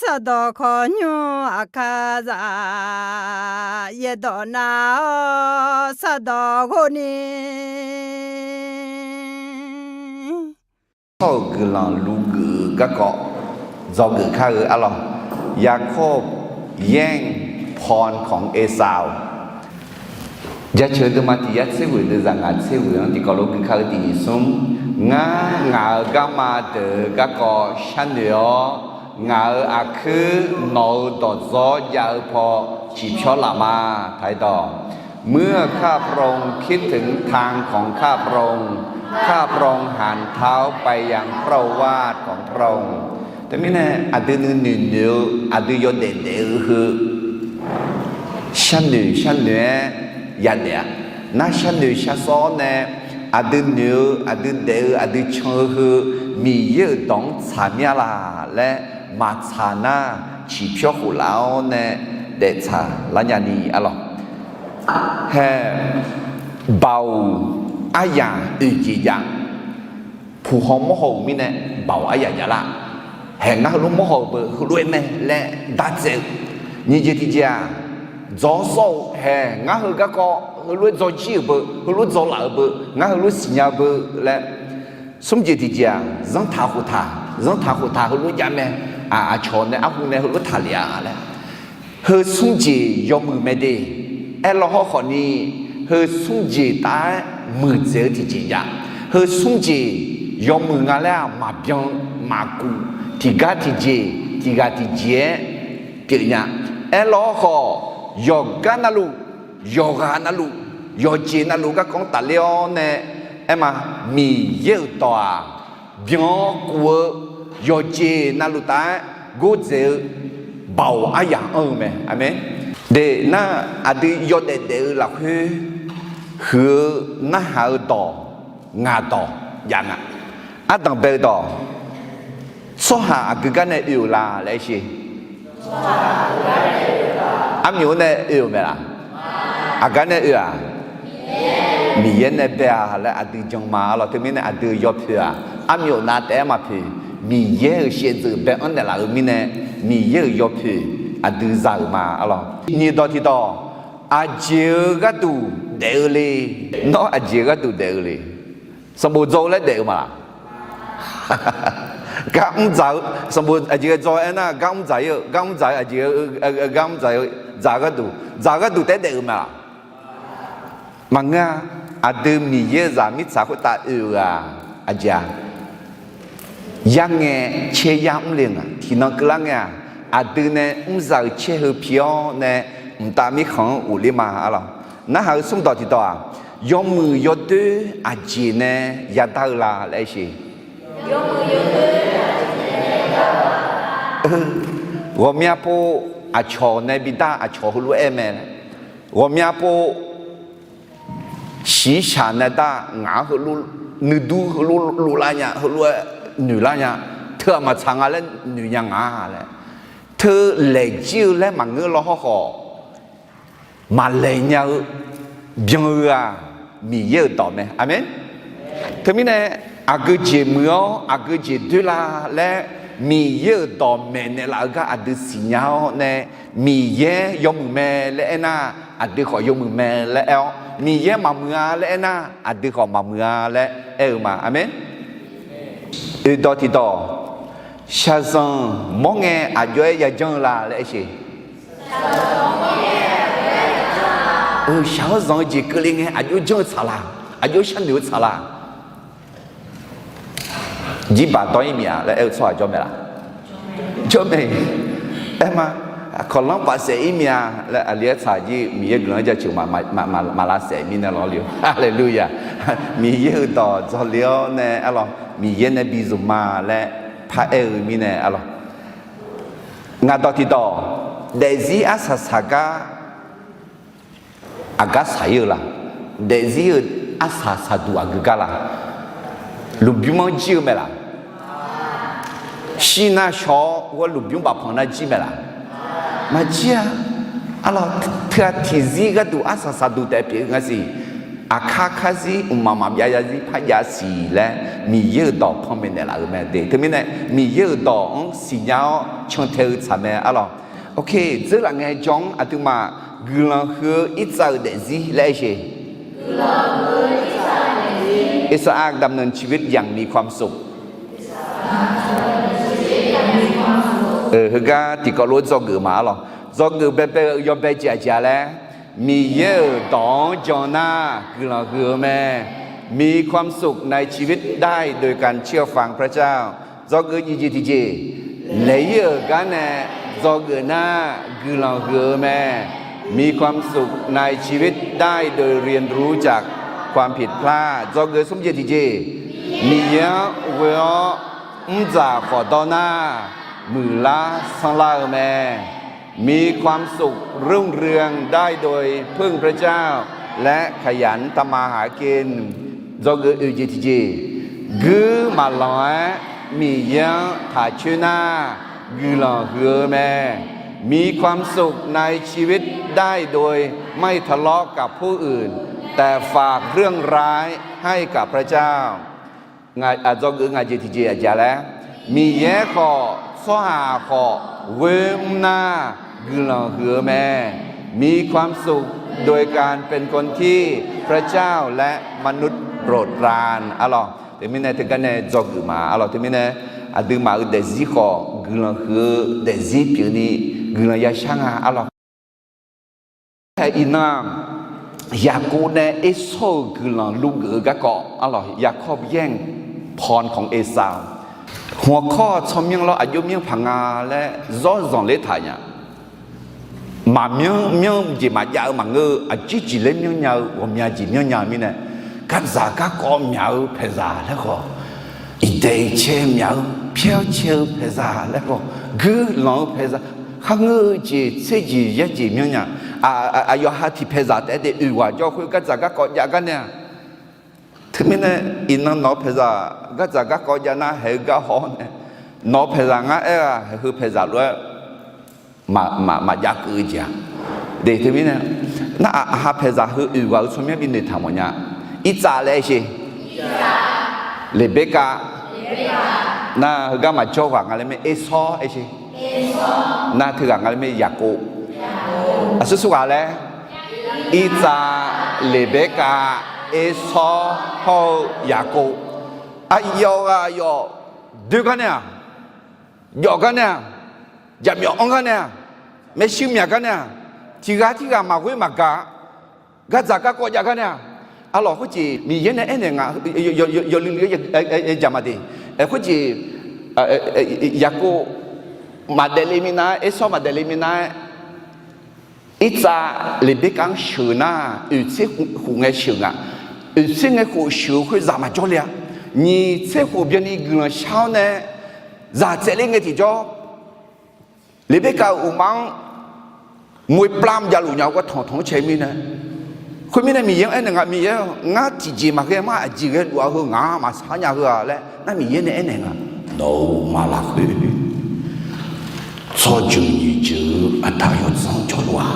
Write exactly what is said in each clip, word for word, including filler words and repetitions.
Sardawq khawqnymr aqkar zaq, yaerdawq nav-awr sardawq ghov ni. Tsawrhaq-euq guiqlanq luf geuf-eu garkawv dzawgeuf kar-eu arlawq. ยาโคบแย่งพรของเอซาว Jaceuq deuvma tiq yar tser ghoeq deuv zaq ngaq tser ghoeq-anr tiqkawv lof gui kar-eu tiq nyiq smr. Ngar ngaq-euq garma deuq-eu garkawv sharnoeq-awr, ngaq-euq aqkuir nawq-euq dawqdzawr jav-eu paw ciqpyawr laf ma. Taqdawq, เมื่อข้าพระองค์คิดถึงทางของข้าพระองค์ ข้าพระองค์หันเท้าไปยังพระโอวาทของพระองค์ Teumirnae aqdui nuinoeq noeq-eu, aqdui yawdaef daef-eu heu sharnoeq sharnoeq-aer yadaef-a. Nar sharnoeq sharsawr-awr nae aqdui noeq-eu, aqdui daef-eu, aqdui can-eu heu Miqyaer-euq dawq-anr tsaq mir-a laq laer maqtsaq nar, ciqpyawr khof laf-awr nae daeftsaq lar nya ni arlawq. Hae, baoq aryaq oeq jeq jav. Puq haw mawr haw-euq mirnae baoq aryaq jav lar. Hae, ngar heulof mawr haw-euq beu heulof-aer mae laer dartsaev-eu. Nyiq jeq tiq jeq-aq, dzaw sawr-eu, hae, ngar heu garkawv heulof-aer dzaw jir-euq beu, heulof dzaw laf-euq beu, ngar heulof siqnya-eu beu laer. Smr jeq tiq jeq-aq, zanrtaq khoftaq, zanrtaq khoftaq heulof jav mae. Aqcawq nae arhu nae heulof taqlef-a laer. Heu smr jeq yawmuiq mae de. Aerlawr hawrkhawf ni, heu smr jeq taf-aer muiqdzaeq-eu tiqjeq jav. Heu smr jeq yawmuiq nga laer-aq maqbyan maqkuf, tiqgar tiqjeq, tiqghaq tiqjeq-aer pyeuf nya. Aerlawr hawrkhawf, yawqgar navluf, yawqghaq navluf, yawqjeq navluf garkawv-anr tafler-awr nae, aer ma, Miqyaer-euq dawq-aq, byan-awr kuf-eu yawqjeq navluf taf-aer gordzaeq-eu baoq aryaq anr-eu mae. Aqmeq. De nar, aqdui yawdaef daef-eu lafkhoer huiq-eu narhaq-eu dawq, ngaq dawq jav nga. Ardanq bae-eu dawq, tsawrhaq aqgeu gar nae oe-euq la laer sher. Armyawf-anr nae oe-euq mae laq? Aqgar nae oe-aq? Miqyaer nae bae-a laer aqdui jan ma arlawq. Teumirnae aqdui yawpoeq-aq, armyawf nav taef-aer maqpoeq. Miqyaer-euq shaevdzeuf bae-anr naeqlaf-euq mirnae, Miqyaer-euq yawpoeq aqdui za-euq ma arlawq. Nyiq dawq tiq dawq, aqjeq-eu gharduq daef-eu le. Nawr aqjeq-eu gharduq daef-eu le. Sanqbof dzaw-eu laer daef-eu ma laq? Gar mr dzaq-eu, sanqbof aqjeq ghae dzaw aernar, gar mr dzaq-ir-eu, gar mr dzaq-eu aqjeq, gar mr dzaq-eu, dzaq-eu gharduq, dzaq-eu gharduq taef-aer daef-eu ma laq? Maqngeur-a. Aqdui Miqyaer-euq zaq mirtsaq khoertav oe-euq-aq, aqjeq-a, yarngae caer yar mr le nga. Tiqnan keuvlar ngae-aq, aqdui nae mr za-euq caer heu pi-awr nae mqtav mirkhanq-anr ghofler ma arlawq. Narhaq-eu smr dawq tiq dawq-aq, yawmuiq yawdoer aqjeq nae yadar-eu la laer sher. Ghawqmya pov aqcawq nae bidar aqcawq heulof-aer mae. Ghawqmya pov shiqshaq nae dar ngaq-anr heulof, nuidur heulof loflar nya, heulof-aer noeqlar nya, teu-aq maqtsaq nga laer noeq nya nga laer, teu laeq jir-eu laer maqngeur law hawrkhawf, maqlaeq nya-eu byan-eu-aq, Miqyaer-euq dawq mae. Aqmeq. Teumirnae, aqgeu jeq muiq-awr aqgeu jeq doer la laer, Miqyaer-euq dawq maeqnaeq laf-eu gar aqdui siqnya-awr nae, Miqyaer yawmuiq mae laer aernar, aqdui khawf yawmuiq mae laer aer-awr, Miqyaer maqmuiq-a laer aernar, aqdui khawf maqmuiq-a laer aer-eu ma. Aqmeq. Oeq dawq tiq dawq, shaqzanq mawr ngae aqjox-aer yajanr-eu la laer aer sher. Shaq-awr zanq-eu jeq keuvle ngae aqjox janr-eu tsaq la? Aqjox sharnoeq-eu tsaq la? Jirbaq dawr-ir miq-a laer aer-eu tsawrhaq jawr mae laq? Jawr mae. Aer ma, kawqlanr paf saef-ir miq-a laer aqli-aer tsaq jir Miqyaer guiqlanq-anr jaceuq maqlavsaef mirnae lawr le-eu. Haleluya. Miqyaer-euq dawq dzawle-awr nae arlawq, Miqyaer nae bi zmq ma laer paraer-eu mirnae arlawq. Ngaq dawq tiq dawq, daefzir arsaq saqgar aqgar saq-ir-eu la? Daefzir-euq arsaq saqduq aqgeu gar la? Lmqbymr-anr jir-eu mae laq? Shir nar shaw-awr ghawr lmqbymr bafpanq nar jir mae laq? Maqjir-a. Arlawq, teu-aq tiqzir gharduq arsaq saqduq taef pyeuf-eu nga siq. Aqkar karzir mqmaq maqbyav zarzir par jav siq laer Miqyaer-euq dawq panmaeq naeqlaf-euq mae de. Teumirnae Miqyaer-euq dawq-anr siqnya-awr cantae-eu tsaq mae arlawq. Ok, dzeurlaf ngaejawr-anr aqduimaf guiqlanq huiq-eu Irtsav-euq daefzir laer aer sheq. อิสราเอลดำเนินชีวิตอย่างมีความสุข Heugar tiqkawv lof-aer dzawgeuf ma arlawq. Dzawgeuf baebae-eu yawbae jeq aqjeq-a laer, Miqyaer-euq dawq-anr jan nar guiqlanq huiq-eu mae. มีความสุขในชีวิตได้โดยการเชื่อฟังพระเจ้า Dzawgeuf nyiq jeq tiqjeq, laeq-ir-euq gar nae dzawgeuf nar guiqlanq huiq-eu mae. มีความสุขในชีวิตได้โดยเรียนรู้จากความผิดพลาด Dzawgeuf smr jeq tiqjeq, Miqyaer-anr ghoe-awr mrdzaq khawf dawr nar muiqlar sanrlar-eu mae. มีความสุขรุ่งเรืองได้โดยพึ่งพระเจ้า และขยันทำมาหากิน Dzawgeuf oeq jeq tiqjeq, guir maqlanq-aer Miqyaer-anr taq coer nar guiqlanq huiq-eu mae. มีความสุขในชีวิตได้โดยไม่ทะเลาะกับผู้อื่น แต่ฝากเรื่องร้ายให้กับพระเจ้า Dzawgeuf ngaq jeq tiqjeq aqjeq laer, Miqyaer khawf tsawrhaq khawf ghoer mr nar guiqlanq huiq-eu mae. มีความสุขโดยการเป็นคนที่พระเจ้าและมนุษย์โปรดปราน arlawq. Teumirnae teugar nae dzawgeuf ma arlawq. Teumirnae aqduimaf-euq daefzir khawf guiqlanq huiq-eu daefzir pyeufni guiqlanq yashar nga arlawq. Iqnan-aq, Yaqkov nae Ersawr-euq guiqlanq luvgeuf-eu garkawv arlawq, ยาโคบแย่งพรของเอซาว Hmq-awr kawr-eu tsawrmyanr lawr aqjox myanr paq nga laer zawr zanqler taq nya. Maqmyanr myanr jeq maqjav-eu maqngeur-eu aqjir jeq laer myanr nya-eu ghawqmya jeq myanr nya-eu mirnae, gardzaq garkawv myaq-eu paeqzaq laer khawf, iqdaeq iqcae myaq-eu pyaer-awr cae-eu paeqzaq laer khawf, guiqlanq-eu paeqzaq, kharngeur-eu jeq tser jeq yar jeq myanr nya. Aqyawf ha tiq paeqzaq taef-aer de oeq ghaq jawr khoer gardzaq garkawv jav gar nae-aq, teumirnae iqnan nawq-eu paeqzaq gardzaq garkawv jav nar haeq-eu gar haw-awr nae, nawq-eu paeqzaq ngar aer-aq haeq heu paeqzaq lof-aer maqjav keuv-eu jeq-aq. De teumirnae, nar aqha paeqzaq heu oeq ghaq-eu tsawrmyanr binoeq taq mawf nya. Irtsav laer aer sheq. Leqberkav. Nar heugar maqjawr ghaq nga laer mae Ersawr aer sheq. Nar teughaq nga laer mae Yaqkov. Aqsur sur ghaq laer, Irtsav, Leqberkav, Ersawr hawr-eu Yaqkov. Aqyawf ghaq yawf doer gar nae-aq, jawf gar nae-aq, jaqmyawf anr gar nae-aq, maershuir myaq gar nae-aq, tiq ghaq tirghaq maqghoer maqgaq, gardzaq garkawv jav gar nae-aq, arlawq khoerjeq Miqyaer nae aernaeq nga, yawluiv luiv-aer jaq ma de. Khoerjeq Yaqkov maqdaef le minav-aer, Ersawr maqdaef le minav-aer, Irtsav Leqberkav-anr sheuq nar, oeq tser khof ngae sheuq nga. Oeq tser ngae khof sheuq-eu khoer zaq maqjawr le-a. Nyiq tser khof byanni guiqlanq shar-awr nae zaq tsaevler ngae tiqjawr, Leqberkav-euq uqma-anr moeqplam javluf nya-eu gar tanqtanq-anr cae mirnae, khoermirnae Miqyaer-anr aernaeq nga, Miqyaer-aq, ngar tiqjeq maqghae mar aqjeq ghae luf-a heu ngaq-anr maqsar nya heu-a laer nar Miqyaer nae aernaeq nga. Nawq-euq uqma lafkhoer tsawrjeuq nyiq jeuq-eu aqda yawdzanr jawrluf-a.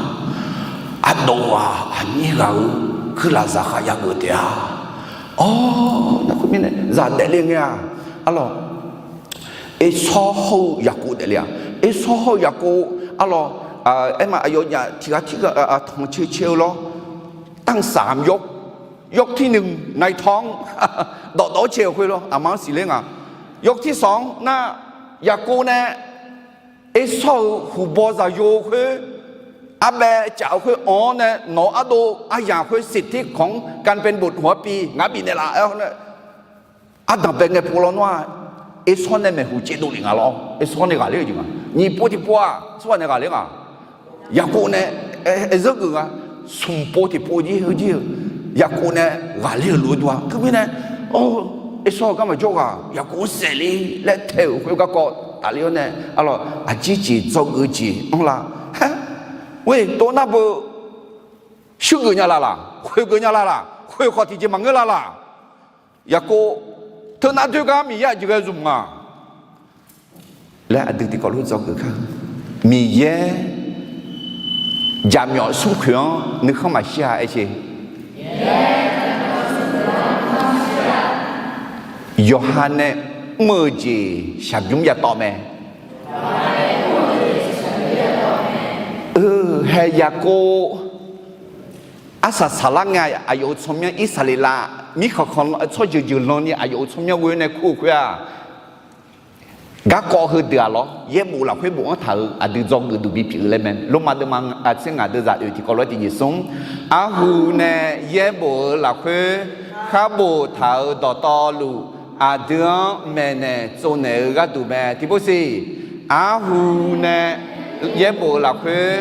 Ardov-aq aqnyir ghaq-eu kuirlaf zaqkhav yageuf taef-a. Awr, nar khoermirnae zaq daefle ngae-aq, arlawq, Ersawr hawr-eu Yaqkov daefle-a. Ersawr hawr-eu Yaqkov, arlawq, aerma aqyawfnyaf tiq ghaq tirghaq tanq cae cae-eu lawr, ตั้งสามยก ยกที่หนึ่ง nai tawr-anr dawqdawq-awr cae-euq khoer lawr aqma-anr siqler nga. ยกที่สอง nar, Yaqkov nae Ersawr-euq huqbaw zaqyo-eu khoer, arbaev caf-eu khoer anr-awr nae nawq-eu ardov aryamq khoer สิทธิของการเป็นบุตรหัวปี ngaq bifnaeq laf-aer-awr nae, ardanqbae ngae pov lawr nawr-aq, Ersawr nae maeqhu caevdov lef nga lawr. Ersawr nae ghaqler-eu jeq nga. Nyiq pov tiqpov-aq tsawrhaq nae ghaqler nga. Yaqkov nae aer zanrgeuf nga. Smq pov tiqpov jir heujir-eu Yaqkov nae ghaqler-euq lof-aer dur-a. Teumirnae, Ersawr-euq garma jawrghaq Yaqkov-anr saefle laer tae-euq khoer garkawv tafler-awr nae, arlawq, aqjir jeq dzawgeuf jeq anrlar. Aer, tov nar beu, shuirgeuf nya la laq, khoeqgeuf nya la laq, khoeq khawf tiqjeq maqngeur la laq. Yaqkov, teunav doer gar Miqyaer aqjeq ghae zmq nga laer aqdui tiqkawv lof dzawgeuf kar. Miqyaer jaqmyawf smrkhoeq-anr nuikhanr maqshir-a aer sheq. yawqha nae mr-eu jeq shaqbymr yatawv mae. Hae, Yaqkov arsaq saqlar ngae, aqyawf-euq tsawrmyanr Irsaqleqlav mirkhanq khanq tsawrjeuq jeuq lanni aqyawf-euq tsawrmyanr ghoe nae kur-eu khoer-aq, garkawv heudeuq-aq lawr, yaerbof lafkhoer bofanr taq-euq aqdui dzawgeuf duq bipyeuf-eu laer mae. Lormav deuvma tser ngaq deuvzaq oeq tiqkawv lof-aer tiq nyiq smr. Arhu nae yaerbof-eu lafkhoer khar boftaq-euq dawqtawvluf, aqdui-anr maeqnaeq tsovnaeq-eu gharduq mae. Tiqpov siq, arhu nae yaerbof-eu lafkhoer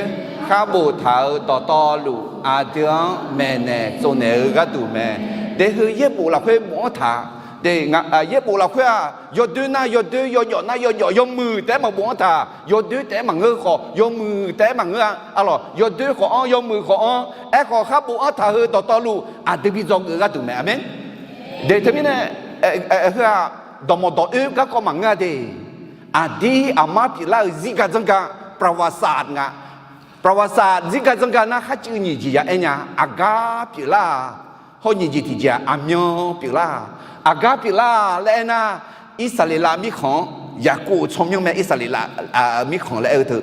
khar boftaq-euq dawqtawvluf, aqdui-anr maeqnaeq tsovnaeq-eu gharduq mae. Daefheu yaerbof lafkhoer bofanr taq. Yaerbof lafkhoer-aq, yawdoer nar yawdoer, yawjawf nar yawjawf, yawmuiq taef-aer maqbofanr taq, yawdoer taef-aer maqngeur khawf, yawmuiq taef-aer maqngeur-a. Arlawq, yawdoer khawf-anr, yawmuiq khawf-anr, aerkhawf khar bofanr taq-eu dawqtawvluf, aqdui bi dzawgeuf-eu gharduq mae. Aqmeq. Dae teumirnae, heu-aq, dawqmawq dawq oer garkawv maqngeur-a de. Aqdir aqmar pyeuflar-euq zirgar dzanrgar, ประวัติศาสตร์ nga. ประวัติศาสตร์ zirgar dzanrgar nar kharcuiv nyiq jeq ya aer nya, aqgar pyeuflar-aq, hawr nyiq jeq tiqjeq-aq, aqmyan pyeuflar-aq. Aqgar pyeuflar-aq laer aernar, Irsaqleqlav mirkhanq-anr, Yaqkov-euq tsawrmyanr mae, Irsaqleqlav mirkhanq laer aer-eu teu,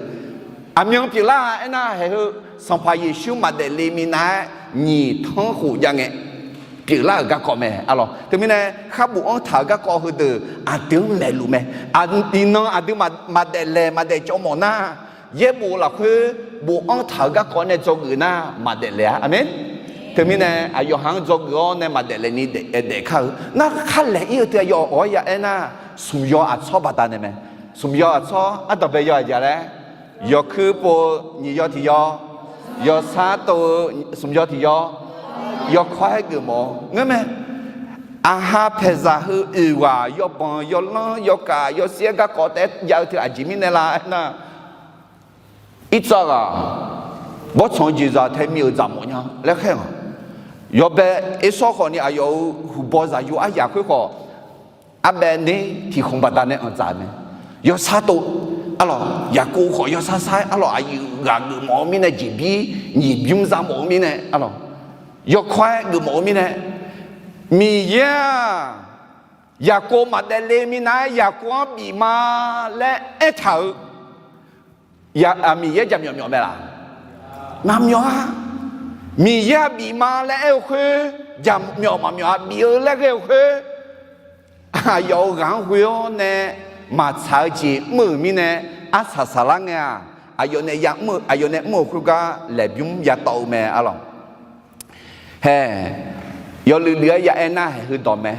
aqmyan pyeuflar-aq aernar, haeq heu Sanqpaq Yeqsur maqdaef le minav-aer nyiq tanr khof jav ngae pyeuflar-euq garkawv mae. Arlawq, teumirnae khar bofanr taq-euq garkawv heudeuq aqdui-anr laeqluf mae. Iqnan aqdui maqdaef laeq maqdaef cawv mawf nar, yaerbof lafkhoer bofanr taq-euq garkawv nae dzawgeuf nar maqdaef laeq-a. Aqmeq. Teumirnae aqyawf ha-anr dzawgeuf-awr nae maqdaef laeqni daef kar-eu nar, khar laeq-ir-eu teu aqyawf awq-aer ya aernar, smq yaw aqtsawr baqdanae mae. Smq yaw aqtsawr ardanqbae yaw aqjeq laer, yawkuir pov-eu nyiq yaw tiq yaw, yawsar tov-eu smq yaw tiq yaw, yawkawr-aer geufmawf-eu ngeur mae. Aqha paeqzaq heu oeq ghaq yawbanq yawlanr yawkaf yawsir-aer garkawv taef-aer jav-eu teu aqjeq mirnae la aernar, Irtsav ghaq bawrtsanq-eu jeqzaq tae mir-euq dzaq mawf nya laer khaer-aq, yawbae Ersawr khawfni aqyawf-euq huqbaw zaqyo aryaq khoer khawf, arbaev ner tiq khanq baqdanae anqdzaq mae. Yawsar tov, arlawq, Yaqkov khawf yawsar sar-aer, arlawq, aqyuif ghaq geufmawf-eu mirnae, jeqbir nyiq bymr za mawf-eu mirnae, arlawq, yawkawr-aer geufmawf-eu mirnae, Miqyaer-aq, Yaqkov maqdaef le minav-aer Yaqkov-anr bif ma laer aertaq-euq, Miqyaer jaqmyawf myawf mae laq? Maqmyawf-a. Miqyaer-aq bif ma laer aer-eu khoer, jaqmyawf maqmyawf-a, bif-eu laer ghae-eu khoer, aqyawf-euq ghaq-anr ghoe-awr nae maqtsaq-eu jeq mr-euq mirnae, arsaq saqlar ngae-aq, aqyawf nae mr-euq khoergar laeqbymr yatawv-eu mae, arlawq. Hae, yawluiv luiv-aer ya aer nar, haeq heudawq mae.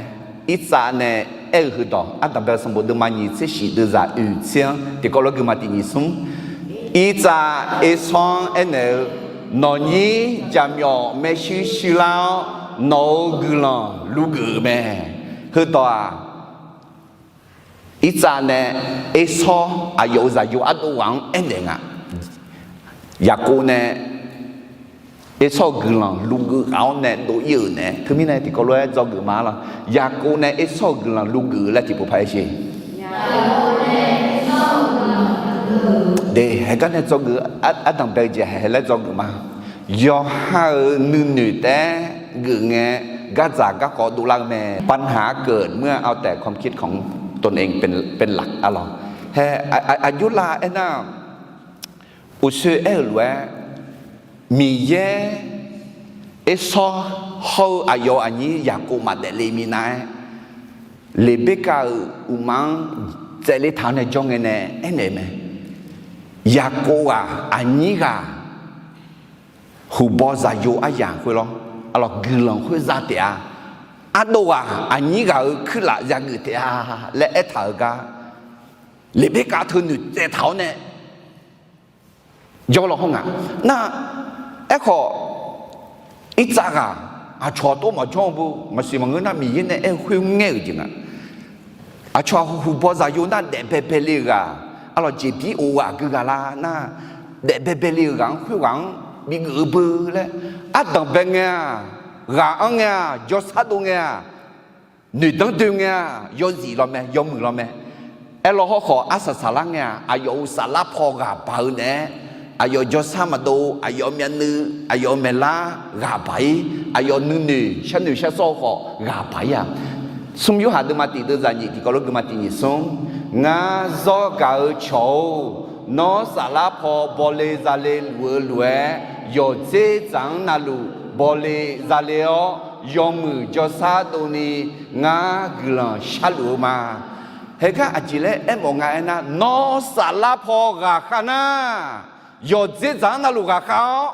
Irtsav nae aer-eu heudawq, ardanqbae sanqbof deuvma nyiq tser shif deuvzaq oeq tser-anr tiqkawv lof-aer guima tiq nyiq smr. Irtsav Ersawr-anr aernaeq-eu, Nawqnyir jaqmyawf maershuir shuirlar-awr, nawq-euq guiqlanq luvgeuf-euq mae. Heudawq-aq, Irtsav nae Ersawr aqyawf-euq zaqyo ardov ghaq-anr aernaeq nga. Yaqkov nae Ersawr-euq guiqlanq luvgeuf ghaq-awr nae dov-ir-euq naeq-aer, teumirnae tiqkawv lof-aer dzawgeuf ma lawq. Yaqkov nae Ersawr-euq guiqlanq luvgeuf laer tiqpov paq-aer sher. De, haeq gar nae dzawgeuf, ardanqbae-eu jeq haeq laer dzawgeuf ma. Yawqha-euq nuinoeq taef-aer geuf ngae, gardzaq garkawv dovlar-eu mae. ปัญหาเกิดเมื่อเอาแต่ความคิดของตนเองเป็นหลัก arlawq. Hae, aqjox la aernar, uqshoe aer-euq lof-aer, Miqyaer Ersawr hawr-eu aqyawf aqnyir Yaqkov maqdaef le minav-aer, Leqberkav-euq uqma-anr tsaevler taq-awr nae jawr ngae nae aernaeq mae. Yaqkov ghaq aqnyir ghaq huqbaw zaqyo aryamq khoer lawr, arlawq, guiqlanq khoer za taef-a. Ardov ghaq aqnyir ghaq-euq kuirlaf yageuf taef-a laer aertaq-euq gar, Leqberkav teu noeqtsaev taq-awr nae jawr law hawr nga. Nar, aerkhawf, Irtsav ghaq aqcawq tov maqjawr-eu bu maqsiq maqngeur nar, Miqyaer nae aer-eu khoer ngaer-euq jeq nga. Aqcawq huqbaw zaqyo nar daef baebae le-euq ghaq, arlawq, jeqbir of ghaq gui ghaq la nar, daef baebae le-euq ghaq-anr khoerghaq-anr bigeuf-eu beu laer, ardanqbae ngae-aq, ghaq-anr ngae-aq, jawrsar dov ngae-aq, noeqdanr doe ngae-aq, yawzif law mae, yawmuiq law mae. Aerlaw hawrkhawf arsaq saqlar ngae-aq, aqyawf-euq saflar paw ghaq baq-eu naeq-aer, aqyawf jawrsar maqdov, aqyawf myavnuiv, aqyawf maeqlar ghaq baq-ir, aqyawf nuinoeq sharnoeq sharsawr-eu khawf ghaq baq-ir-aq, Smr Yorhaq deuvma tiq deuvzaq nyiq tiqkawv lof geufma tiq nyiq smr, Ngar zawr gaq-eu cawq-or, nawr saflar paw bawle zale luf-eu lof-aer, yawqdzer dzaq-anr navluf bawle zale-awr, yawmuiq jawrshar dovni ngar guiqlanq sharluf-eu ma. Heugar aqjeq laer aermawf nga aernar, nawr saflar paw ghaqkhav nar, yawqdzer dzaq-anr navluf ghaqkhav-awr,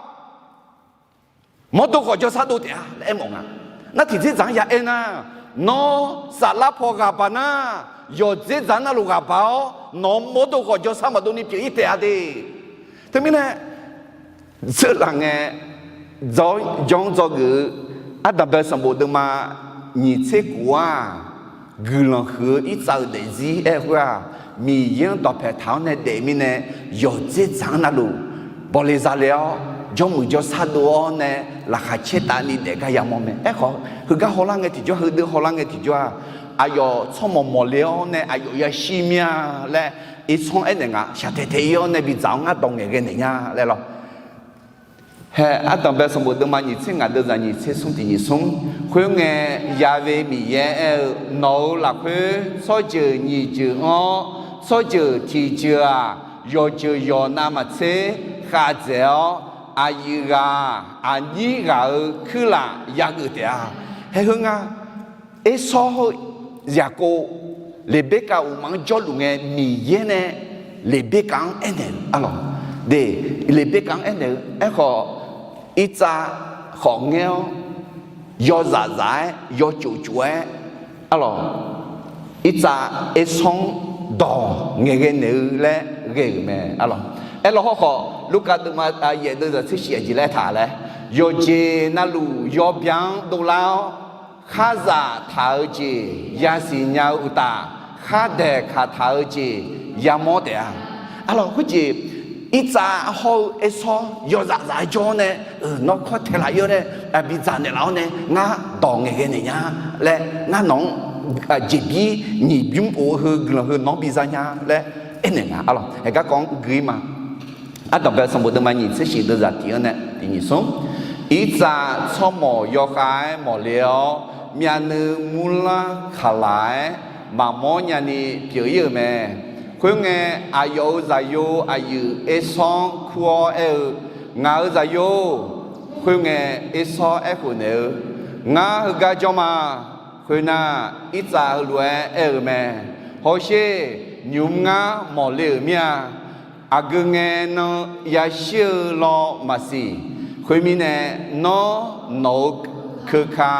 mawrdo khawf jawrshar dov taef-a laer aermawf nga. Nar tiqdzer dzaq-anr ya aernar, nawr saflar paw ghaq baq nar, yawqdzer dzaq-anr navluf ghaq baq-awr, nawq-anr mawrdo khawf jawrshar maqdov ni pyeuf-ir taef-a de. Teumirnae, seurlaf ngae, jawr-anr dzawgeuf-eu ardanqbae sanqbof deuvma nyiq tser kof-aq, guiqlanq huiq-eu irtsav-euq daefzir aer-eu khoer-aq, Miqyaer-anr dawqpae taq-awr nae daef mirnae, yawqdzer dzaq-anr navluf bawle zale-awr, jawrmuiq jawrshar dov-awr nae laqkhaq caer tavni daef gar yamawr mae. Aerkhawf, heugar hawlar ngae tiqjawr, heudeuq hawlar ngae tiqjawr-aq, aqyawf tsawrmawq mawqle-awr nae aqyawf yashir mir-a laer, irsanr aernaeq nga, shaqtaeq taeq-ir-awr nae bidzaq-awr ngar dawq ngaeqghae naeq nya laer lawr. Hae, ardanqbae sanqbof deuvma nyiq tser ngaq deuvzaq nyiq tser smr tiq nyiq smr, khoerngae, Ya've Miqyaer aer-eu, Nawq-euq lafkhoer tsawrjeuq nyiq jeuq anr-awr, tsawrjeuq tiq jeuq-aq, yawqjeuq yawqnav maqtser khavdzaeq-awr, aqyuif ghaq aqnyir ghaq-euq kuirlaf yageuf taef-a. Hae, heu nga, Ersawr heu Yaqkov, Leqberkav uqmaf-anr jawrluf ngae Miqyaer nae Leqberkav-anr aernaeq-eu arlawq. De, Leqberkav-anr aernaeq-eu aerkhawf, irtsav khawf ngaer-awr, yawzaf zaf-aer yawcof cof-aer arlawq, irtsav Ersawr-anr dawq ngaeqghae naeq-eu laer ghae-euq mae arlawq. Aerlawq hawrkhawf, Lurkaf deuvma yaef deuvzaq tser shif aqjeq laer taq laer, yawqjeq navluf yawbya-anr dovlar-awr, khar zaftaq-eu jeq yasiq nya-eu uqtaf, khardaeq kaq taq-eu jeq yamawr taef-a. Arlawq, khoerjeq irtsav hawr-eu Ersawr yawzaf zaf-aer jawr-awr nae, nawr kawr taeq laf-ir-awr nae, bidzaq naeqlaf-awr nae ngar dawq ngaeqghae naeq nya laer, ngar nawq-anr jeqbir nyiq bymr of-eu heu guiqlanq heu nawq-anr biza nya laer aernaeq nga arlawq. Haeq garkawv-anr gui-ir ma. Ardanqbae sanqbof deuvma nyiq tser shif deuvzaq tiq-anr nae tiq nyiq smr, irtsav tsawrmawq yawkhav-aer mawqle-awr, myavnuiv murlar kaqlaq-aer maqmawr nyani pyeuf-ir-euq mae. Khoerngae, aqyawf-euq zaqyo aqyuif Ersawr-anr kur-awr aer-eu, Ngaq-euq zaqyo-or, khoerngae, Ersawr aerkhof naeq-eu, Ngar heugar jawr ma. Khoernar, irtsav heulof-aer aer-eu mae. Hawsher, nymq-mr ngar mawqle-euq mir-a. Aqgeu ngae nan yashir-eu law maqsiq. Khoermirnae, nawr nawq-euq keuka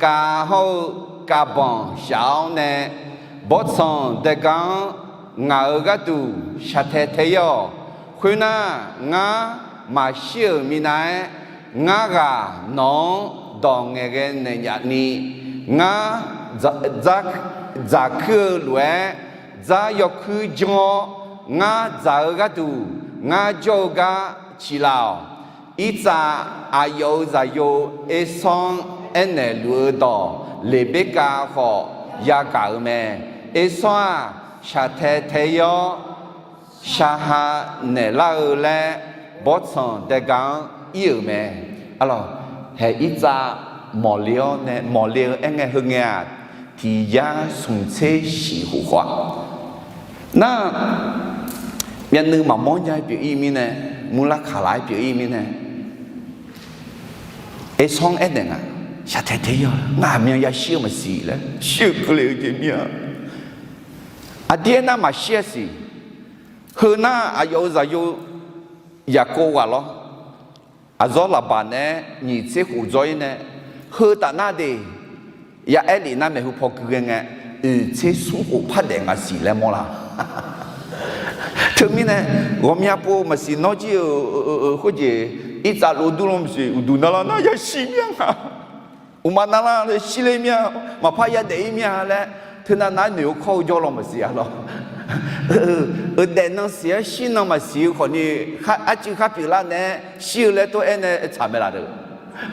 kav hawr-eu kavbanq shaq-awr nae, bawrtsanq daega-anr ngaq-euq gharduq shaqtae tae-ir-awq. Khoernar, ngar maqshir-euq minav-aer, ngar ghaq nawq-anr dawq ngaeqghae naeq nyaf ni, ngar dzaq kuir-eu lof-aer, dzar yawkuir janr-awr, ngar dzaq-eu gharduq ngar jawr-eu gar ciqlaf-awq. Irtsav aqyawf-euq zaqyo Ersawr-anr aernaeq luf-eu dawq Leqberkav khawf yagaq-euq mae. Ersawr-aq, shaqtae tae-ir-awr, shaqha naeqlar-eu laer bawrtsanq daega-anr ir-euq mae. Arlawq, haeq irtsav mawqle-awr nae mawqle-eu aerngae heungae-aq, tiq yar smq tser shif khof khawf-a. Nar, myavnuiv maqmawr nya-aer pyeuf-ir mirnae, murlar kaqlaq-aer pyeuf-ir mirnae, Ersawr-anr aernaeq nga, shaqtae tae-ir-awq, ngaq myan yashir-eu maqsiq laer, shir-eu keuvle-eu jeq mir-a. Aqdir aernar maqshir-a siq. Heunar aqyawf-euq zaqyo Yaqkov ghaq lawr, aqzawr Laqbaq nae-aer nyiq tser khof dzawr-ir nae, heu taf nar de, ya aer lef nar maeqhu paw gui ghae ngae, oeq tser smr khof par daef ngaq siq laer mawrlar. Teumirnae, ghawqmya pov maqsiq nawr jir-eu khoerjeq, irtsav lof dur lanr maqsiq, uqduq narlar nar yashir mir-a nga. Uqma narlar shir ler mir-a, maqpar yadaef-ir mir-a laer, teunav nav-aer noeq-eu kawr-eu jawr law maqsiq-a lawr. Euqdaef nan siq-aer shir nan maqsiq-eu khawfni, arcuiv khar pyeuflar nae-aer shir-eu laer tov-aer nae tsaq mae laf deuq.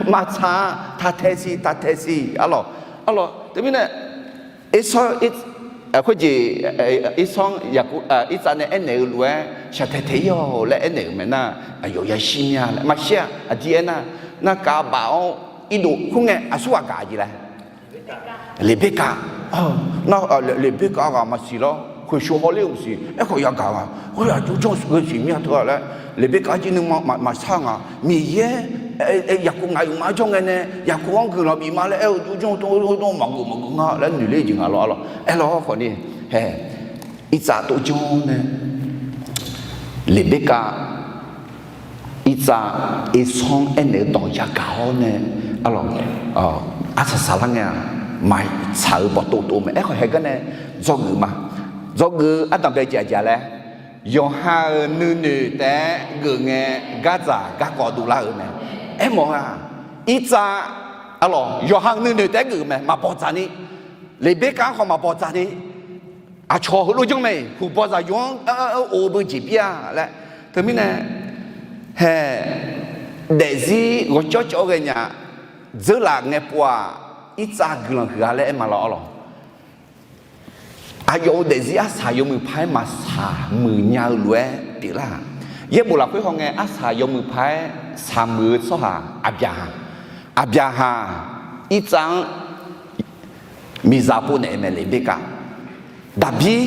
Maqtsaq-a, taq tae siq, taq tae siq arlawq. Arlawq, teumirnae, Ersawr, khoerjeq, Ersawr-anr Yaqkov, irtsav nae aernaeq-eu lof-aer shaqtae tae-ir-awq laer aernaeq-euq mae nar, aqyawf yashir mir-a laer maqshir-a. Aqdir aernar, narkav baf-awr irdov khoerngae aqsurghaq gaq jeq laer, Leqberkav Nar, Leqbirkav ghaq maqsiq lawr, khoeqshoq hawler-euq maqsiq. Aerkhawf yagaq nga. Khoer aqjox janr-eu siq mir-a teu-a laer, Leqbirkav jir nuima maqsar nga. Miqyaer Yaqkov ngaq-euq ma jawr ngae nae, Yaqkov-anr guiqlanq bif ma laer aer-eu aqjox janr-eu tov-aer maqgeuf maqgeuf nga laer noeqler-eu jeq nga lawr arlawq. Aerlawr khawf ni, hae, Irtsav tov janr nae, Leqbirkav Irtsav Ersawr-anr aernaeq-eu dawq yagaq-awr nae, arlawq, arsaq saqlar ngae-aq, maqtsaq-euq bawqtov tov mae. Aerkhawf haeq gar nae dzawgeuf ma. Dzawgeuf-eu ardanqbae jeq aqjeq laer, yawqha-euq nuinoeq taef-aer geuf ngae, gardzaq garkawv dovlar-eu mae. Aermawf-a, Irtsav, arlawq, yawqha-euq nuinoeq taef-aer geuf mae, maqbawq dzaq ni. Leqbirkav-anr khawf maqbawq dzaq ni. Aqcawq heulof janr mae, huqbawq zaqyo-anr of-eu beujeq bir-a laer. Teumirnae, hae, daefzir ghawqcawv cawv ghae nya, dzeurlaf ngae pov-aq, Irtsav guiqlanq huiq-a laer aer ma lawr arlawq. Aqyawf-euq daefzir arsaq yawmuiq paq-aer maqsaq muiq nya-eu lof-aer pyeuflar-aq. Yaerbof lafkhoer hawngae arsaq yawmuiq paq-aer saq muiq-eu tsawrhaq Aqbyaqhaq. Aqbyaqhaq Irtsav-anr miqzaq pov naeq-eu mae Leqbirkav. Daqbir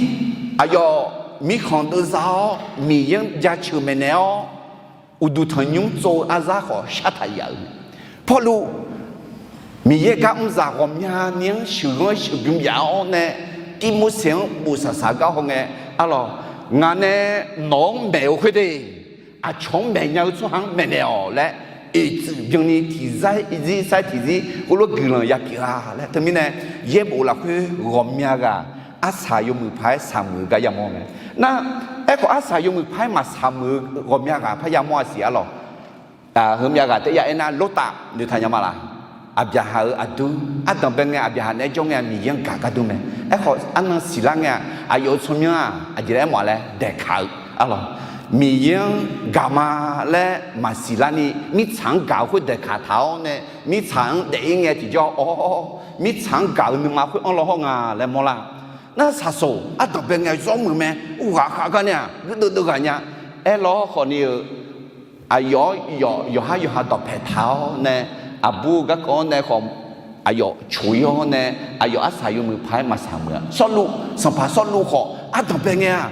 aqyawf mirkhanq deuvza-awr Miqyaer-anr jaceuq maeqnaeq-awr, uqduq tanqnymr tsov-eu arzar khawf shartaq yaf-euq mae. Pawrluv Miqyaer gar mrzaq ghawqmyani-anr sheuqghanr sheuqbymr yaf-awr nae, Tirmorseq-anr bof saqsaq gar hawngae, arlawq, ngaq nae nawq-anr maeq-eu khoerde, aqcawq-anr maeqnya-eu tsawrhaq-anr maeqnaeq-awq laer, oeqtsuif byanni tiqzar zir sar tiqzir khoerlof guiqlanq yapyeuf-a laer. Teumirnae yaerbof lafkhoer ghawqmya ghaq arsaq yawmuiq paq-aer saq muiq-eu gar yamawr mae. Nar, aerkhawf arsaq yawmuiq paq-aer maqsaq muiq-eu ghawqmya ghaq parya mawr-a siq arlawq. Heumyav ghaq taef ya aernar, Lortav noeqtaq nya ma laq? Aqbyaqhaq-euq aqdur. Ardanqbae ngae Aqbyaqhaq naeq-aer jawr ngae Miqyaer-anr gaq gar dur mae. Aerkhawf arnan siqlar ngae-aq, aqyawf-euq tsawrmyanr-aq aqjeq laer aermawf-a laer daeqkaq-eu arlawq. Miqyaer-anr gaq ma laer maqsiq larni mirtsaq-anr gaq-eu khoer daeqkaq taq-awr nae, mirtsaq-anr daef-ir ngae tiqjawr-awr, mirtsaq-anr gaq-eu nuima khoer anr law hawr nga laer mawrlar. Nar saqsoq ardanqbae ngae zawr muiq mae. Uqghaq khav gar nae-aq guirdeuv deuv ghaq nya. Aerlawr khawfni-eu aqyawf-anr yawqhar yawqha dawqpae taq-awr nae, aqbur-eu garkawv-anr nae khawf, aqyawf coq-ir-awr nae, aqyawf arsaq yawmuiq paq-aer maqsaq muiq-a. Sawrluv, sanqpaq Sawrluv khawf ardanqbae ngae-aq,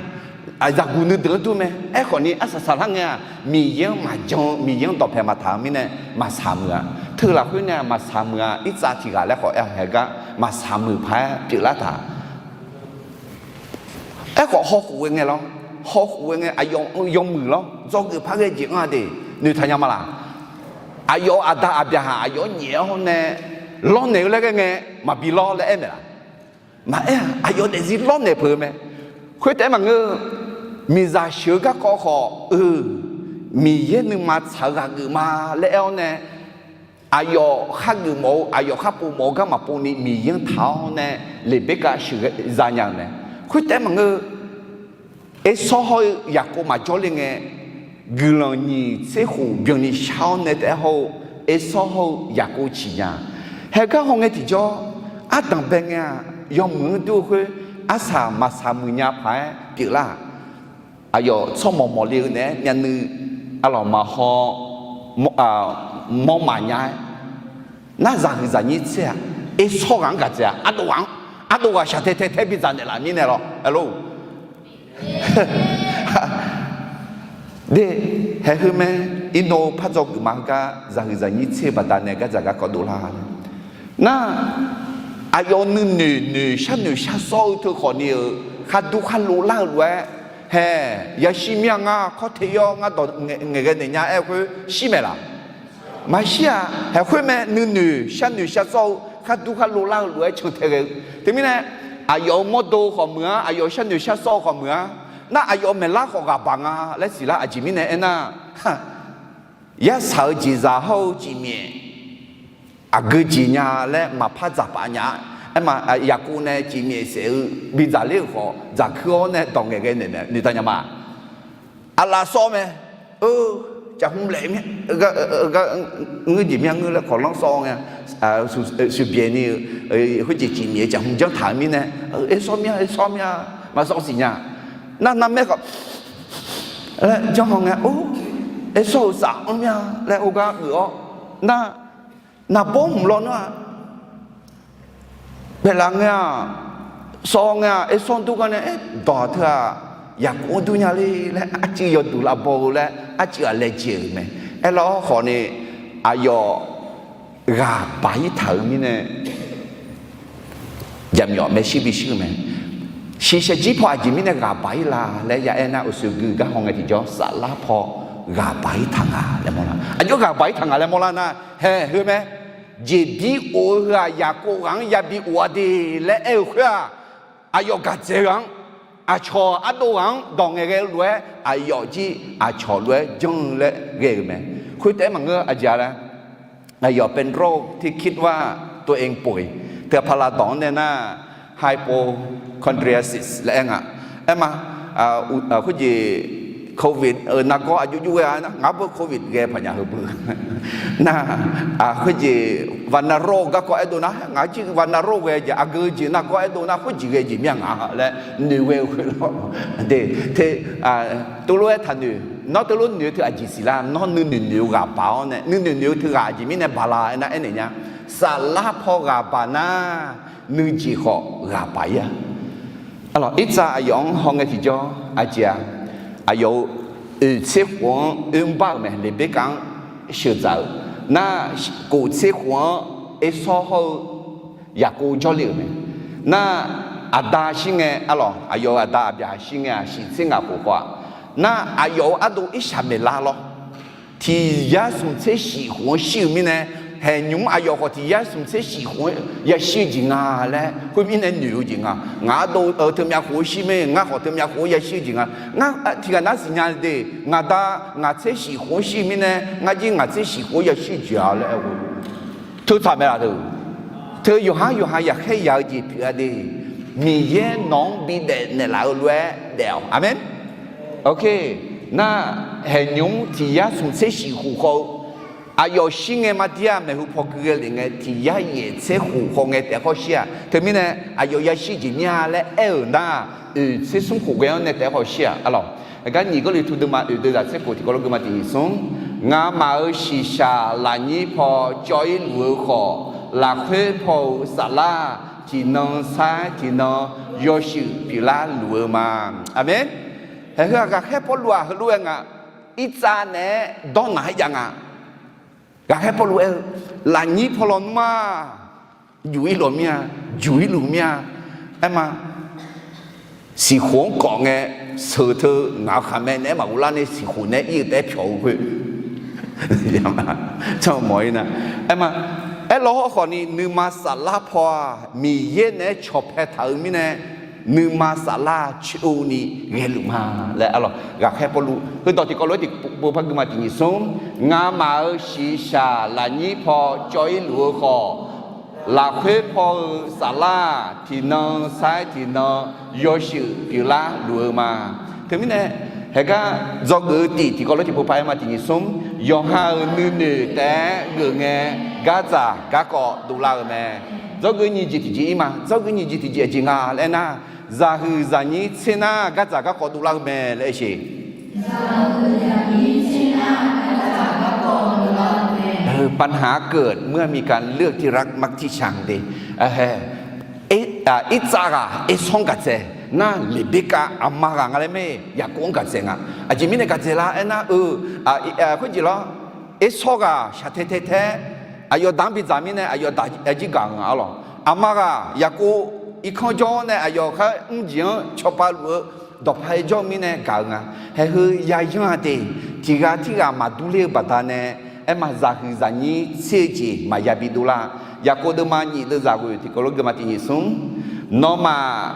zaqguq nuideuq-anr dur mae. Aerkhawfni arsaq saqlar ngae-aq, Miqyaer-anr maqjan-eu, Miqyaer-anr dawqpae maqtaq-eu mirnae maqsaq muiq-a. Teu lafkhoer nae maqsaq muiq-a. Irtsav tiq ghaq laer khawf aer-a haeq gar maqsaq muiq paq-aer pyeuflar taq. Aerkhawf hawkhof ghae ngae lawr, hawkhof ghae ngae aqyawf yawmuiq lawr, dzawgeuf par ghae jeq anr-a de, noeqtaq nya ma laq? Aqyawf-euq aqda Aqbyaqhaq aqyawf-anr nyaef-awr nae lawrnaeq-eu laer ghae ngae maqbi lawr laer aer maeq laq? Maqaer-aq, aqyawf daefzir lawrnaeq peuq-eu mae. Khoertaef-aer maqngeur-eu, miqzaq sheuq-eu garkawv khawf-eu, Miqyaer nuima tsaq-eu ghaq geuf ma laer aer-awr nae, aqyawf khar geuf mawf-eu, aqyawf khar pov mawf-eu gar maqpov ni Miqyaer-anr taq-awr nae, Leqbirkav sheuqghae zanya-euq mae. Khoertaef-aer maqngeur-eu, Ersawr hawr-eu Yaqkov maqjawr le ngae, guiqlanq nyiq tser khof byanni shar-awr nae taef-aer hawr-eu, Ersawr hawr-eu Yaqkov ciqnya. Haeq gar hawngae tiqjawr, ardanqbae ngae-aq, yawmuiq-anr dur-eu khoer, arsaq maqsaq muiq nya paq-aer pyeuflar-aq, aqyawf tsawrmawq mawqle-eu naeq-aer myavnuiv, arlawq maqhaw, mawr maqnya-aer, nar zaqhuiq zaqnyir tser-aq, Ersawr ghaq-anr gaq tsaev-a, ardov ghaq-anr, ardov ghaq shaqtae tae tae bidzaq naeqlaf mirnae lawr, aerlor. De, haeq heu mae, iqnan par dzawgeuf ma heugar zaqhuiq zaqnyir tser-eu baqdanae gardzaq garkawv dovlar. Nar, aqyawf nuinoeq noeq sharnoeq shar sawr-eu teu khawfni-euq khardur kharlov lar-eu lof-aer, haeq, yashir mir-a ngar kawr te-ir-awr ngar dawq ngaeqghae naeq nya aer-eu khoer shir maeq laq? Maqshir-aq. Haeq khoer mae, nuinoeq sharnoeq shar sawr-eu khardur kharlov lar-eu lof-aer cantae ghae-eu. Teumirnae, aqyawf-euq mawrdo khawf meuq-anr, aqyawf sharnoeq shar sawr-eu khawf meuq-anr, nar aqyawf maeqlar khawf ghaq baq nga laer siqlar. Aqjeq mirnae aernar, yarsaq-eu jeqzaq hawr-eu cifmyaef aqgeu jeq nya laer maqpar dzaqpaf nya-a. Aerma, Yaqkov nae cifmyaef saef-eu bidzaq ler-euq khawf dzaqkuir-awr nae dawq ngaeqghae naeq noeqtaq nya ma. Aqlaf sawr mae. Eu, caqhmq laef mir, gar, ngeur jeq mir-a ngeur laer kawqlanr sawr ngae, sheuqbyaeq ni-eu, khoerjeq cifmyaef-eu caqhmq janr taq-eu mirnae, Ersawr mir-a, Ersawr mir-a, maqsawr siqnya. Nar narmaer khawf laer janr haw ngae, or, Ersawr-euq saf-anr mir-a laer or gar geuf-awr, nar, naqbawr hmq lawnmr-a. paeqlaf ngae-aq, sawv ngae-aq, Ersawr dur gar nae, aer, dawq teu-aq, Yaqkov-anr dur nya le laer arcuiv yawduq lavbaw-eu laer arcuiv-aq laejae-euq mae. Aerlar-awr khawfni, aqyawf ghaq baq-ir taq-euq mirnae, jaqmyawf maershuir bishuir-eu mae. Shiqshaq jir paw aqjeq mirnae ghaq baq-ir la laer ya aer nar, uqshoe gui gar haw ngae tiqjawr, saflar paw ghaq baq-ir taq nga laer mawrlar. Aqjox ghaq baq-ir taq nga laer mawrlar nar, haeq heu mae. Jeqbir of-eu heu-aq, Yaqkov ghaq-anr yabi of-a de laer aer-eu khoer-aq, aqyawf gaqdzaeq ghaq-anr, aqcawq ardov ghaq-anr dawq ngaeqghae-eu lof-aer, aqyawf jir aqcawq lof-aer janr-eu laer ghae-euq mae. Khoertaef-aer maqngeur, aqjeq-a laer, aqyawf เป็นโรคที่คิดว่าตัวเองป่วย teu paqlav dawq-anr nae nar, hypochondriasis laer aer nga. Aer ma, khoerjeq, Covid-euq nargawr aqjox jox ghae-a nar, ngar beu Covid ghae paqnya heu beu. Nar, khoerjeq วัณโรค garkawv aerdov nar, ngaq jir วัณโรค ghae jeq, aqgeu jeq nargawr aerdov nar, khoerjeq ghae jeq mir-a nga laer noeq ghae-eu khoerlof. De, te, teulof-aer taqnoeq, nawr teulof noeq-eu teu aqjeq siqlar, nawr nuinoeq noeq-eu ghaq baq-awr nae, nuinoeq noeq-eu teu ghaq aqjeq mirnae baq la aernar aernaeq nya. Saflar paw ghaq baq nar, nuijeq khawf ghaq baq-ir-a. Arlawq, irtsav aqyawf-anr haw ngae tiqjawr aqjeq-a, aqyawf-euq oeq tser khof-anr oermr bar-euq mae, Leqberkav-anr sheuqdzaq-euq nar, kof tser khof-anr Ersawr hawr-eu Yaqkov jawrle-euq mae. Nar, aqda shir ngae, arlawq, aqyawf-euq aqda aqbyaq shir ngae-aq, shiq tser ngaq khof khawf-aq, nar, aqyawf-euq ardov irshaq maeqlar lawr. Tiq yar smq tser shif khof-anr shir-eu mirnae, haeqnymr aqyawf khawf tiq yar smq tser shif khof-anr yashir-eu jeq nga laer khoermirnae noeq-eu jeq nga. Ngaq ardov-eu teumyav khof-anr shir mae, ngar khawf teumyav khof-anr yashir-eu jeq nga. Ngar tiqghaq nar siqnya de, ngaq da ngaq tser shif khof-anr shir-eu mirnae, ngar jir ngaq tser shif khof-anr yashir-eu jeq-a laer aer-eu. Teutsaq mae laf deuq. Teu yawqhar yawqha yaqkhaer yaq-eu jeq pyeuf-a de. Miqyaer nawq-anr bidaef naeqlaf-eu lof-aer daef-awq. Aqmeq. Nar, haeqnymr tiq yar smq tser shif khof khawf-eu aqyawf shir ngae mardir-a, maeqhu paw gui ghae lef ngae tiq yar yaef tser khof khawf ngae taef-aer khawf shir-aq. Teumirnae aqyawf yashir jeq mir-a laer aer-euq nar, oeq tser smr khof ghae-anr nae taef-aer khawf shir-aq. Arlawq, aqgar nyiq Gawrliqtu deuvma oeq deuvzaq tser khof tiqkawv lof geuma tiq nyiq smr, ngamaf-euq shiqshaq lafnyir paw cawv-ir luf-eu khawf, lafkhoer paw-euq saflar tiqnan sair tiqnan yawshuif pyeuflar luf-eu ma. Aqmeq. Haeq heu-aq, ghaqkhaer Pawrluv-aq heulof-aer nga, irtsav naeq-aer dawrnaq-aer jav nga. Ghaqkhaer Pawrluv aer-eu, lafnyir paw lawnmr-aq, juq-ir lawq mir-a, juq-ir luf mir-a. Aer ma, siqkhof-anr kawf ngae, sheuq teu ngaq-eu khaqmae naeq-aer maqghov lar nae siqkhof naeq-aer ir-eu taef-aer pyawq-eu khoer. Canmawf-ir nar, aer ma, aerlawr hawrkhawf ni nuima saflar paw-aq, Miqyaer naeq-aer cawqpae taq-eu mirnae, nuima saflar coeni ghaeluf ma laer arlawq. Ghaqkhaer Pawrluv heudawq tiqkawv lof-aer tiqpov par geuma tiq nyiq smr, ngamaf-euq shiqshaq lafnyir paw cawv-ir luf-eu khawf, lafkhoer paw-eu saflar tiqnan sair tiqnan yawshuif pyeuflar luf-eu ma. Teumirnae, haeqgar dzawgeuf-eu tiq tiqkawv lof-aer tiqpov par aer ma tiq nyiq smr, yawqha-euq nuinoeq taef-aer geuf ngae, gardzaq garkawv dovlar-euq mae. Dzawgeuf nyiq jeq tiqjeq-ir ma. Dzawgeuf nyiq jeq tiqjeq aqjeq nga laer aer nar, zaqhuiq zaqnyir tser nar gardzaq garkawv dovlar-eu mae laer aer sheq. ปัญหาเกิดเมื่อมีการเลือกที่รักมักที่ชัง de. Irtsav ghaq Ersawr-anr gaqdzaeq nar, Leqberkav aqma ghaq nga laer mae, Yaqkov-anr gaqdzaeq nga. Aqjeq mirnae gaqdzaeq lar aer nar-eu, khoerjeq lawr, Ersawr ghaq shaqtae tae tae-aer aqyawf daq-anr bidzaq mirnae aqyawf daq-a jir gaq-eu nga arlawq. Aqma ghaq Yaqkov irkanr jawr-awr nae aqyawf khar mrjeq-anr cawba luf-eu dawqpae jawr-eu mirnae gaq-eu nga. Haeq heu yayanr-a de, tiq ghaq tirghaq maqdur ler-eu baqdanae, aer ma, zaqhuiq zaqnyir tser-eu jeq maqya bi dovlar. Yaqkov deuvma nyiq deuvzaq ghoeq tiqkawv lof geuma tiq nyiq smr, nawmaf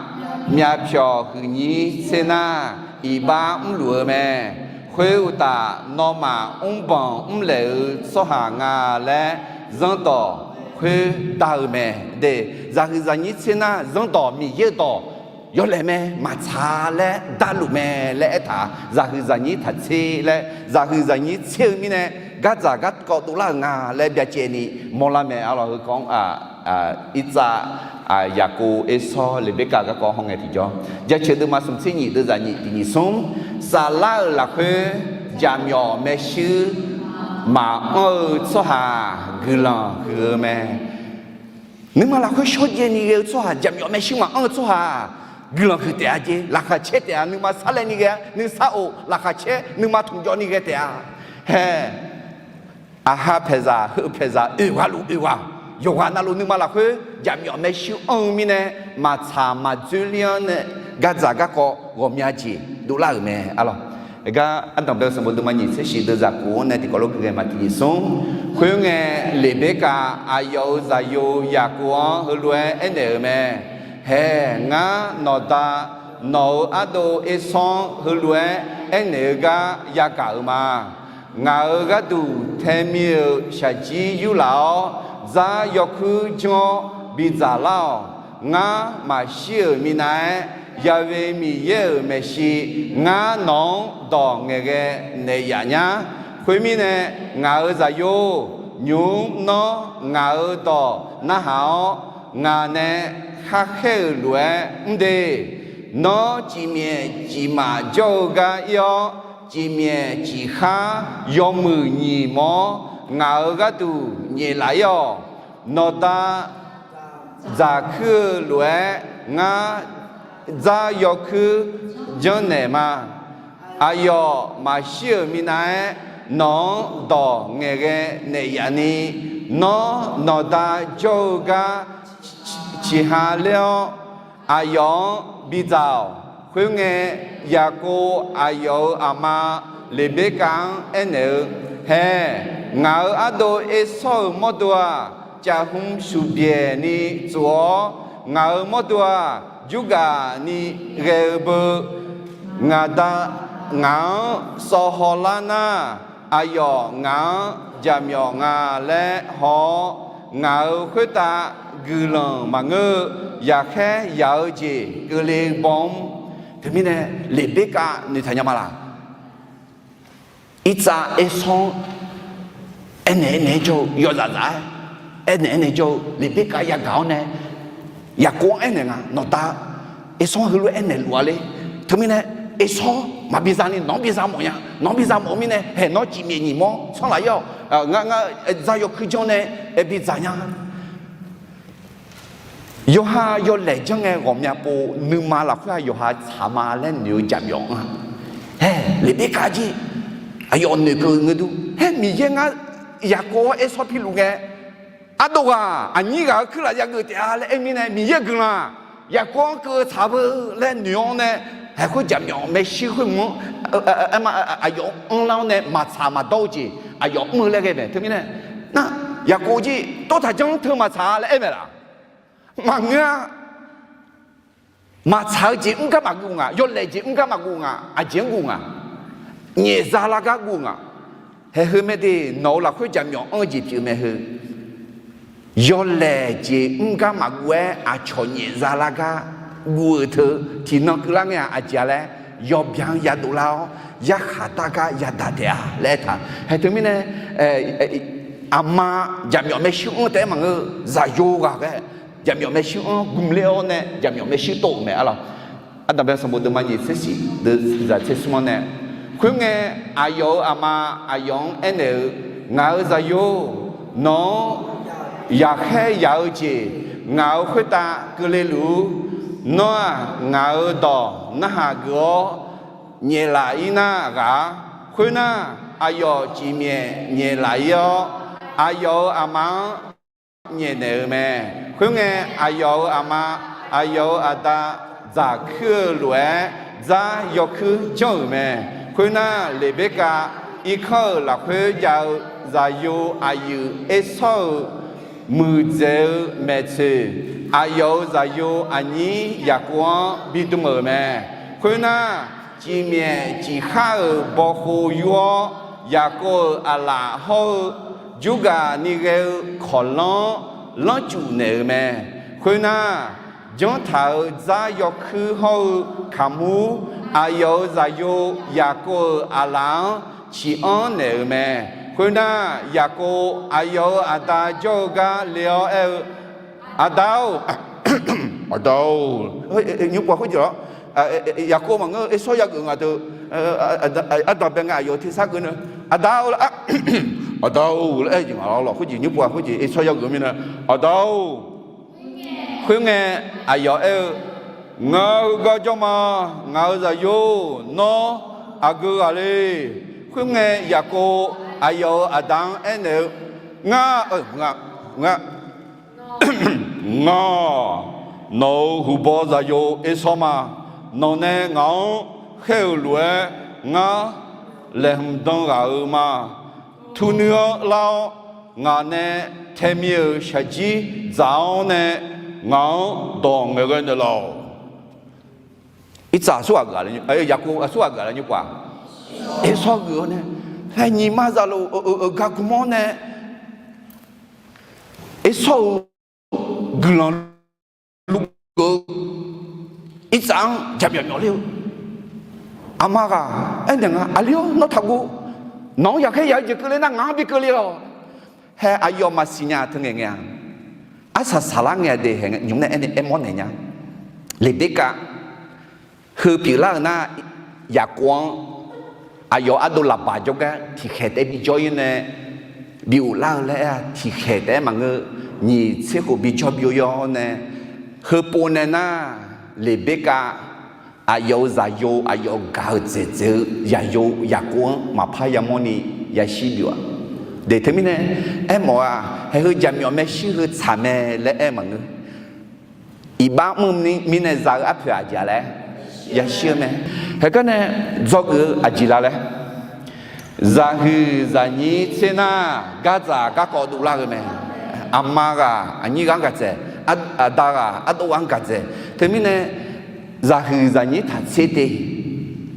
myavpyawq huiqnyir tser nar, iqbax mrluf-eu mae. Khoeruqtaf, nawmaf mrbanq mrlaeq-eu tsawrhaq nga laer zanrdawq khoer dar-eu mae. De, zaqhuiq zaqnyir tser nar zanrdawq Miqyaer-eu dawq yawlaeq mae, maqtsaq laer darluf mae laer aertaq-a. Zaqhuiq zaqnyir taq tser laer, zaqhuiq zaqnyir tser-eu mirnae gardzaq garkawv dovlar-euq nga laer byacaevni mawrlar mae. Arlawq, heukawv-anr Irtsav, Yaqkov, Ersawr, Leqberkav garkawv hawngae tiqjawr, jaceuq deuvma smq tser nyiq deuvzaq nyiq tiq nyiq smr, saflar-euq lafkhoer jaqmyawf maershuir maqanr-eu tsawrhaq guiqlanq huiq-eu mae. Nuima lafkhoer shawrjaev ni ghae-eu tsawrhaq, jaqmyawf maershuir maqanr-eu tsawrhaq, guiqlanq huiq taef-a jeq, laqkhaq caer taef-a, nuima sarlaev ni ghae, nuisar of, laqkhaq caer, nuima tmqjawv ni ghae taef-a. Hae, aqha paeqzaq heu paeqzaq oeq ghaq luf oeq ghaq, yawqghaq navluf nuima lafkhoer jaqmyawf maershuir anr-eu mirnae, maqtsaq maqdzoerler-anr nae gardzaq garkawv ghawqmya jeq dovlar-euq mae. Alawq, gar ardanqbae-eu sanqbof deuvma nyiq tser shif deuvzaq kof-anr nae tiqkawv lof gui ghae ma tiqjeq smr. Khoerngae, Leqberkav aqyawf-euq zaqyo Yaqkov-anr heulof-aer aernaeq-euq mae. Hae, ngar nawqda nawq-euq ardov Ersanr heulof-aer aernaeq-eu gar yagaq-euq ma. Ngaq-euq gharduq taemi-euq shaqjir yurlaf-awr, dzar yawkuir janr-awr bidzaq lar-awq. Ngar maqshir-euq minav-aer, Yaqve Miqyaer-euq maeqshi ngar nawq-anr dawq ngaeqghae naeq yaf nyar. Khoermirnae, ngaq-euq zaqyo, nymq-mr nawr ngaq-euq dawq narhaq-awr, ngaq nae kharkhaer-euq lof-aer mr de. Nawr cifmyaef cifmaf jawr-eu gar ir-awr, cifmyaef cifkhar yawmuiq nyiq mawr ngaq-euq gharduq nyaef laf ir-awq. Nawqda dzaqkuir-eu lof-aer ngar dzar yawkuir janrnaeq ma. Aqyawf maqshir-euq minav-aer nawq-anr dawq ngaeqghae naeq yaf ni, nawr nawqda jawr-eu gar ciqha ler-awr, aqyawf-anr bidzaq-awq. Khoerngae, Yaqkov aqyawf-euq aqma Leqberkav-anr aernaeq-eu, Hae, ngaq-euq ardov Ersanr-euq mawrdo-aq, caf hmq shuqbyaeq ni tsof-awr, ngaq-euq mawrdo-aq, jurgaq ni ghae-eu beu. Ngaq da ngaq-anr sawv hawlar nar, aqyawf ngaq-anr jaqmyawf nga laer haw-awr, ngaq-euq khoertav guiqlanq maqngeur-eu yaqkhaer yaq-eu jeq keuvle baw-anr. Teumirnae, Leqberkav noeqtaq nya ma laq? Irtsav Ersanr aernaeq aernaeq-aer jawr-eu yawzaf zaf-aer, aernaeq aernaeq jawr-eu Leqberkav yagaq-awr nae, Yaqkov-anr aernaeq nga, nawqda Ersanr heulof-aer aernaeq luf-a le. Teumirnae, Ersanr maqbi za ni nawq-anr bi za mawf nya. Nawq-anr bi za mawf-eu mirnae, hae, nawr cifmyaef nyiq mawr tsanr laf ir-awq. Ngar ngar dzar yawkuir janr nae bidzaq nya. Yawqha yawlaeq janr ngae ghawqmya pov nuima lafkhoer-aq yawqha tsaq ma laer noeq-eu jaqmyawf anr-a. Hae, Leqberkav jir aqyawf noeqkeuv ngeur dur. Hae, Miqyaer ngar Yaqkov-anr Ersanr piluf ngae, ardov ghaq aqnyir ghaq-euq kuirlaf yageuf taef-a laer aer mirnae, Miqyaer-euq guiqlanq-aq Yaqkov-anr keuv tsaq beu laer noeq-awr nae, haeq khoer jaqmyawf maershuir khoer mq-anr, aerma, aqyawf anrlar-awr nae maqtsaq maqdawr-eu jeq aqyawf mr-eu laer ghae mae. Teumirnae, nar, Yaqkov jir tawv taq janr teu maqtsaq laer aer mae laf? Maqngeur-a. Maqtsaq-eu jeq mr gar maqguv nga, yawlaeq jeq mr gar maqguv nga, aqjeq-anr guv nga, nyaefza lar gar guv nga. Haeq heu mae de, nawq-euq lafkhoer jaqmyawf anr-eu jeq pyeuf mae heu. Yawlaeq jeq mr gar maqguv-aer aqcawq nyaefza lar gar guv-euq teu, tiqnan keuvlar ngae-aq aqjeq-a laer, yawbyan yadov lar-awr yarkhaq dar gar yadaq taef-a laer aertaq. Haeq teumirnae, aqma jaqmyawf maershuir anr taef-aer maqngeur, zaqyo ghaq ghae jaqmyawf maershuir anr gmq ler-awr nae jaqmyawf maershuir tov-euq mae. Arlawq, ardanqbae sanqbof deuvma nyiq tser shif deuvzaq tser smr-anr nae, khoerngae, aqyawf-euq aqma aqyawf-anr aernaeq-eu, Ngaq-euq zaqyo, nawq-anr yaqkhaer yaq-eu jeq ngaq-euq khoertav keuvle luf-ur. Nawr-aq, ngaq-euq dawq narhaq geuf-awr nyaef laf ir nar ghaq-ar. Khoernar, aqyawf cifmyaef nyaef laf ir-awr, aqyawf-euq aqma-anr nyaef naeq-eu mae. Khoerngae, aqyawf-euq aqma, aqyawf-euq aqda dzaq kuir-eu lof-aer dzar yawkuir janr-euq mae. Khoernar, Leqberkav irkanr-euq lafkhoer jav-eu zaqyo aqyuif Ersawr-euq muiqdzaeq-eu maeqtsoeq, aqyawf-euq zaqyo aqnyir Yaqkov-anr bidm-euq mae. Khoernar, cifmyaef cifkhar-euq bawkhov yur-awr, Yaqkov-euq aqlaf hawr-eu jurgaq ni ghae-eu kawqlanr lanrcuf naeq-euq mae. Khoernar, janrtaq-euq dzar yawkuir hawr-eu kaqmur, aqyawf-euq zaqyo Yaqkov-euq aqlaf-anr ciq anr naeq-euq mae. Khoernar, Yaqkov aqyawf-euq aqda jawr-eu gar le-awr aer-eu, Aqda-or, aqda-or, nymr pov khoerjeq-awr, Yaqkov maqngeur-eu Ersawr yageuf nga deuq, ardanqbae ngae aqyawf tersar geuf nae, Aqda-or laer, aqda-or laer aer-eu jeq nga lawq. Khoerjeq nymr pov khoerjeq Ersawr yageuf mirnae, Aqda-or, Khoerngae, aqyawf aer-eu, Ngaq-euq heugar jawr ma. Ngaq-euq zaqyo, nawr aqgeu ghaq le? Khoerngae, Yaqkov aqyawf-euq aqda-anr aernaeq-eu, Ngar, ngar, ngar, nawq-euq huqbaw zaqyo Ersawr ma. Nawq nae ngaq-anr khaer-euq lof-aer, ngar laeqhmq dan ghaq-euq ma. Turnuir-anr lar-awr, ngaq nae taemir-euq shaqjir dzaq-awr nae, ngaq-anr dawq ngaeqghae naeqlaf-awq. Irtsaq aqsurghaq geuf-a, Yaqkov aqsurghaq geuf-a laer nymr paf, Ersawr geuf-awr nae, haer nyiq ma zaqlof-euq gar gmr-awr nae, Ersawr-euq guiqlanq luf geuf-eu irtsaq-anr jaqmyawf myawf ler-eu. Aqma ghaq aernaeq nga, Aqli-or, nawr taqguv. Nawq-anr yaqkhaer yaq-eu jeq keuvle nar, ngaq-anr bi keuvle lawq. Haer aqyawf maqsiq nya teu ngaeq ngae-a. Arsaq saqlar ngae-a de, hae nymq nae aernaeq aermawr naeq nya. Leqberkav heu pyeuflar-euq nar, Yaqkov-anr aqyawf ardov Laqbaq jawrgar tiqkhaeq taef bijawr-ir nae, bi ghoflar-eu laer aer-a. Tiqkhaeq taef-aer maqngeur, nyiq tser khof bijawr byov-awr nae, heupov nae nar, Leqberkav aqyawf-euq zaqyo, aqyawf gaq-euq dzaeqdzaeq-eu zaqyo Yaqkov-anr maqpar yamawrni yashir byov-a. De teumirnae, aermawf-aq, haeq heu jaqmyawf maershuir heu tsaq mae laer aer maqngeur. Iqbax mr-eu mirnae za-eu arpoeq aqjeq-a laer yashir-eu mae. Haeqgar nae dzawgeuf-eu aqjeq la laer, zaqhuiq zaqnyir tser nar, gardzaq garkawv dovlar-eu mae. Aqma ghaq aqnyir ghaq-anr gaqdzaeq, aqda ghaq ardov ghaq-anr gaqdzaeq. Teumirnae, zaqhuiq zaqnyir taq tser te,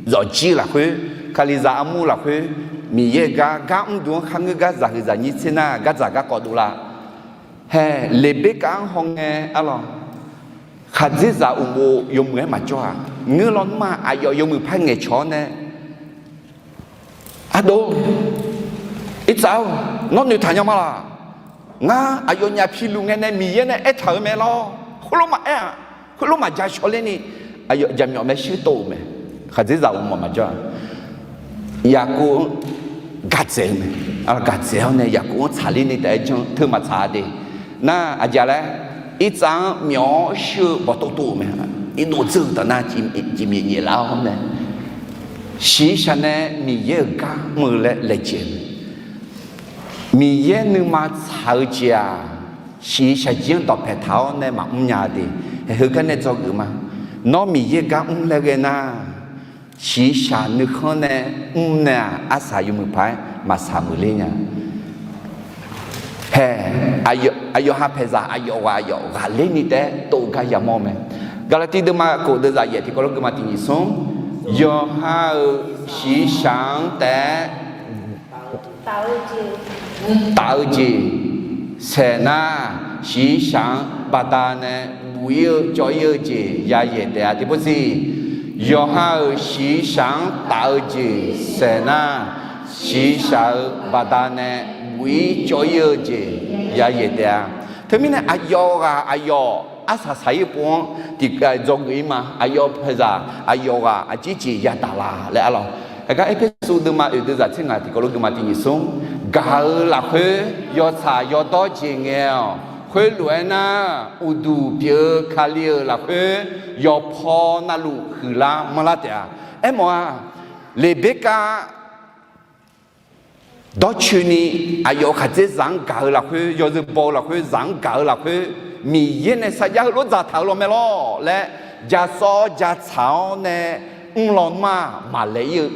zawqjir lafkhoer, Kalizaq armur lafkhoer, Miqyaer-euq gar gar mrduq-anr kharngeur gar zaqhuiq zaqnyir tser nar, gardzaq garkawv dovlar. Hae, Leqberkav-anr hawngae arlawq, khaqdzerzaq uqmov yawmuiq-aer maqjawr-aq, ngeur lawnmr-aq, aqyawf yawmuiq par ngaeqcawq-awr nae, Ardov, irtsaq-or, nawr noeqtaq nya ma laq? Ngar aqyawfnyaf piluf ngae nae Miqyaer nae aertaq-euq mae lawr. Khoerlof maqaer-aq, khoerlof maqja shawrlerni, aqyawf jaqmyawf maershuir tov-euq mae. Khaqdzerzaq uqmov maqjawr-aq, Yaqkov-anr gaqdzaeq-eu mae. Gaqdzaeq-awr nae Yaqkov-anr tsaqlerni taef-aer jan teu maqtsaq-a de. Nar aqjeq laer, irtsaq-anr myawf-awr shuir-eu bawqtov tov-euq mae. Irdov dzeur-eu taf nar, cifmyaef nyaef lar-awr nae, shiqshaq nae Miqyaer-euq gar mr-eu laer laejae-eu mae. Miqyaer nuima tsaq-eu jeq-aq, shiqshaq jir-anr dawqpae taq-awr nae maqmr nya de. Heugar nae dzawgeuf ma. Nawr Miqyaer gar mr laer ghae nar, shiqshaq nuikhanr nae mr nae-aq, arsaq yawmuiq paq-aer maqsaq muiqler nya. Hae, aqyawf ha paeqzaq aqyawf ghaq aqyawf ghaqlerni taef-aer tov gar yamawr-eu mae. Gaqlaqtiv deuvma khof deuvzaq yaef tiqkawv lof geuvma tiq nyiq smr, yawqha-euq shiqshaq-anr taef-aer taf-eu jeq saeq nar, shiqshaq-anr baqdanae buq-ir-eu cawv-ir-eu jeq yayaeq taef-a. Tiqpov siq, yawqha-euq shiqshaq-anr taf-eu jeq saeq nar, shiqshaq-euq baqdanae buq-ir cawv-ir-eu jeq yayaeq taef-a. Teumirnae aqyawf ghaq aqyawf arsaq saq-ir pov-anr tiqkhaeq dzawgeuf-ir ma. Aqyawf paeqzaq aqyawf ghaq aqjeq jeq yadaq la laer arlawq. Heugar Erpersu deuvma oeq deuvzaq tser ngaq tiqkawv lof geuvma tiq nyiq smr, gaq-eu lafkhoer yawtsaq yawdawr jeq ngae-awq. Khoerlof-aer nar, uqduq pyeuf-eu Kali-euq lafkhoer yawpaw navluf huiqlar manrlar taef-a. Aermawf-a, Leqberkav dawrcoeni aqyawf khaqdzerzaq-anr gaq-eu lafkhoer, yawzeu baw-eu lafkhoer, zaq-anr gaq-eu lafkhoer, Miqyaer nae sarjax heulof dzaqtaq-euq lawr mae lawr laer, jasawv-awr jatsaq-awr nae mrlaw nmr-aq, maqlaeq-ir-eu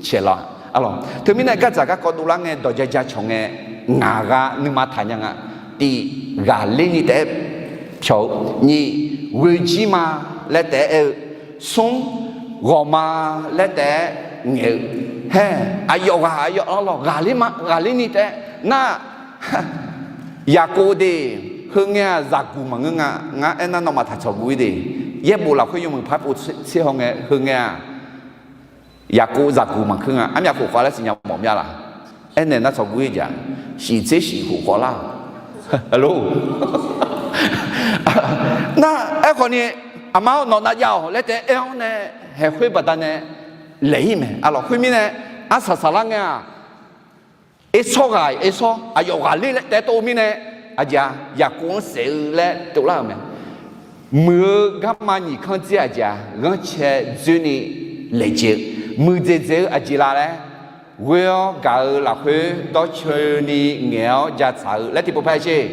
caeq la. Arlawq, teumirnae gardzaq garkawv dovlar ngae, dawqja ja cawq ngae, ngaq ghaq nuima taq nya nga. Tiq, ghaqlerni taef-aer pyawq-eu. Nyiq, ghoejir ma laer taef-aer aer-eu. Smr, ghawq ma laer taef-aer ngaeq-eu. Hae, aqyawf ghaq aqyawf arlawq ghaqler ma, ghaqlerni taef-aer nar, Yaqkov de, heungae-aq zaqguq maqngeur nga. Ngar aernar nawmaf taq tsawqguv-ir de. Yaerbof lafkhoer yawmuiq par pov tser haw ngae, heungae-aq Yaqkov zaqguq maqkeur nga. Armyaf khof khawf laer siqnya mawf mya laq? Aernaeq nar tsawqguv-ir jaq. Shiq tser shiq khof khawf lar. Nar aerkhawf ni, aqma-awr nawq nav jav-awq laer taef-aer aer-awr nae, haeq khoer baqdanae laeq-ir mae. Arlawq khoermirnae, arsaq saqlar ngae-aq, Ersawr ghaq Ersawr aqyawf ghaqler laer taef-aer tov-eu mirnae, aqjeq-a, Yaqkov-anr saef-eu laer tov lar-euq mae. Muiq-eu garma nyiq kanr dzer aqjeq-aq, ghanrcae dzoerni laejae-eu, muiqdzaeq dzaeq-eu aqjeq la laer, ghoe-awr gaq-eu lafkhoer dawrcoeni ngaeq-awr jatsaq-eu laer tiqpov par-aer sher.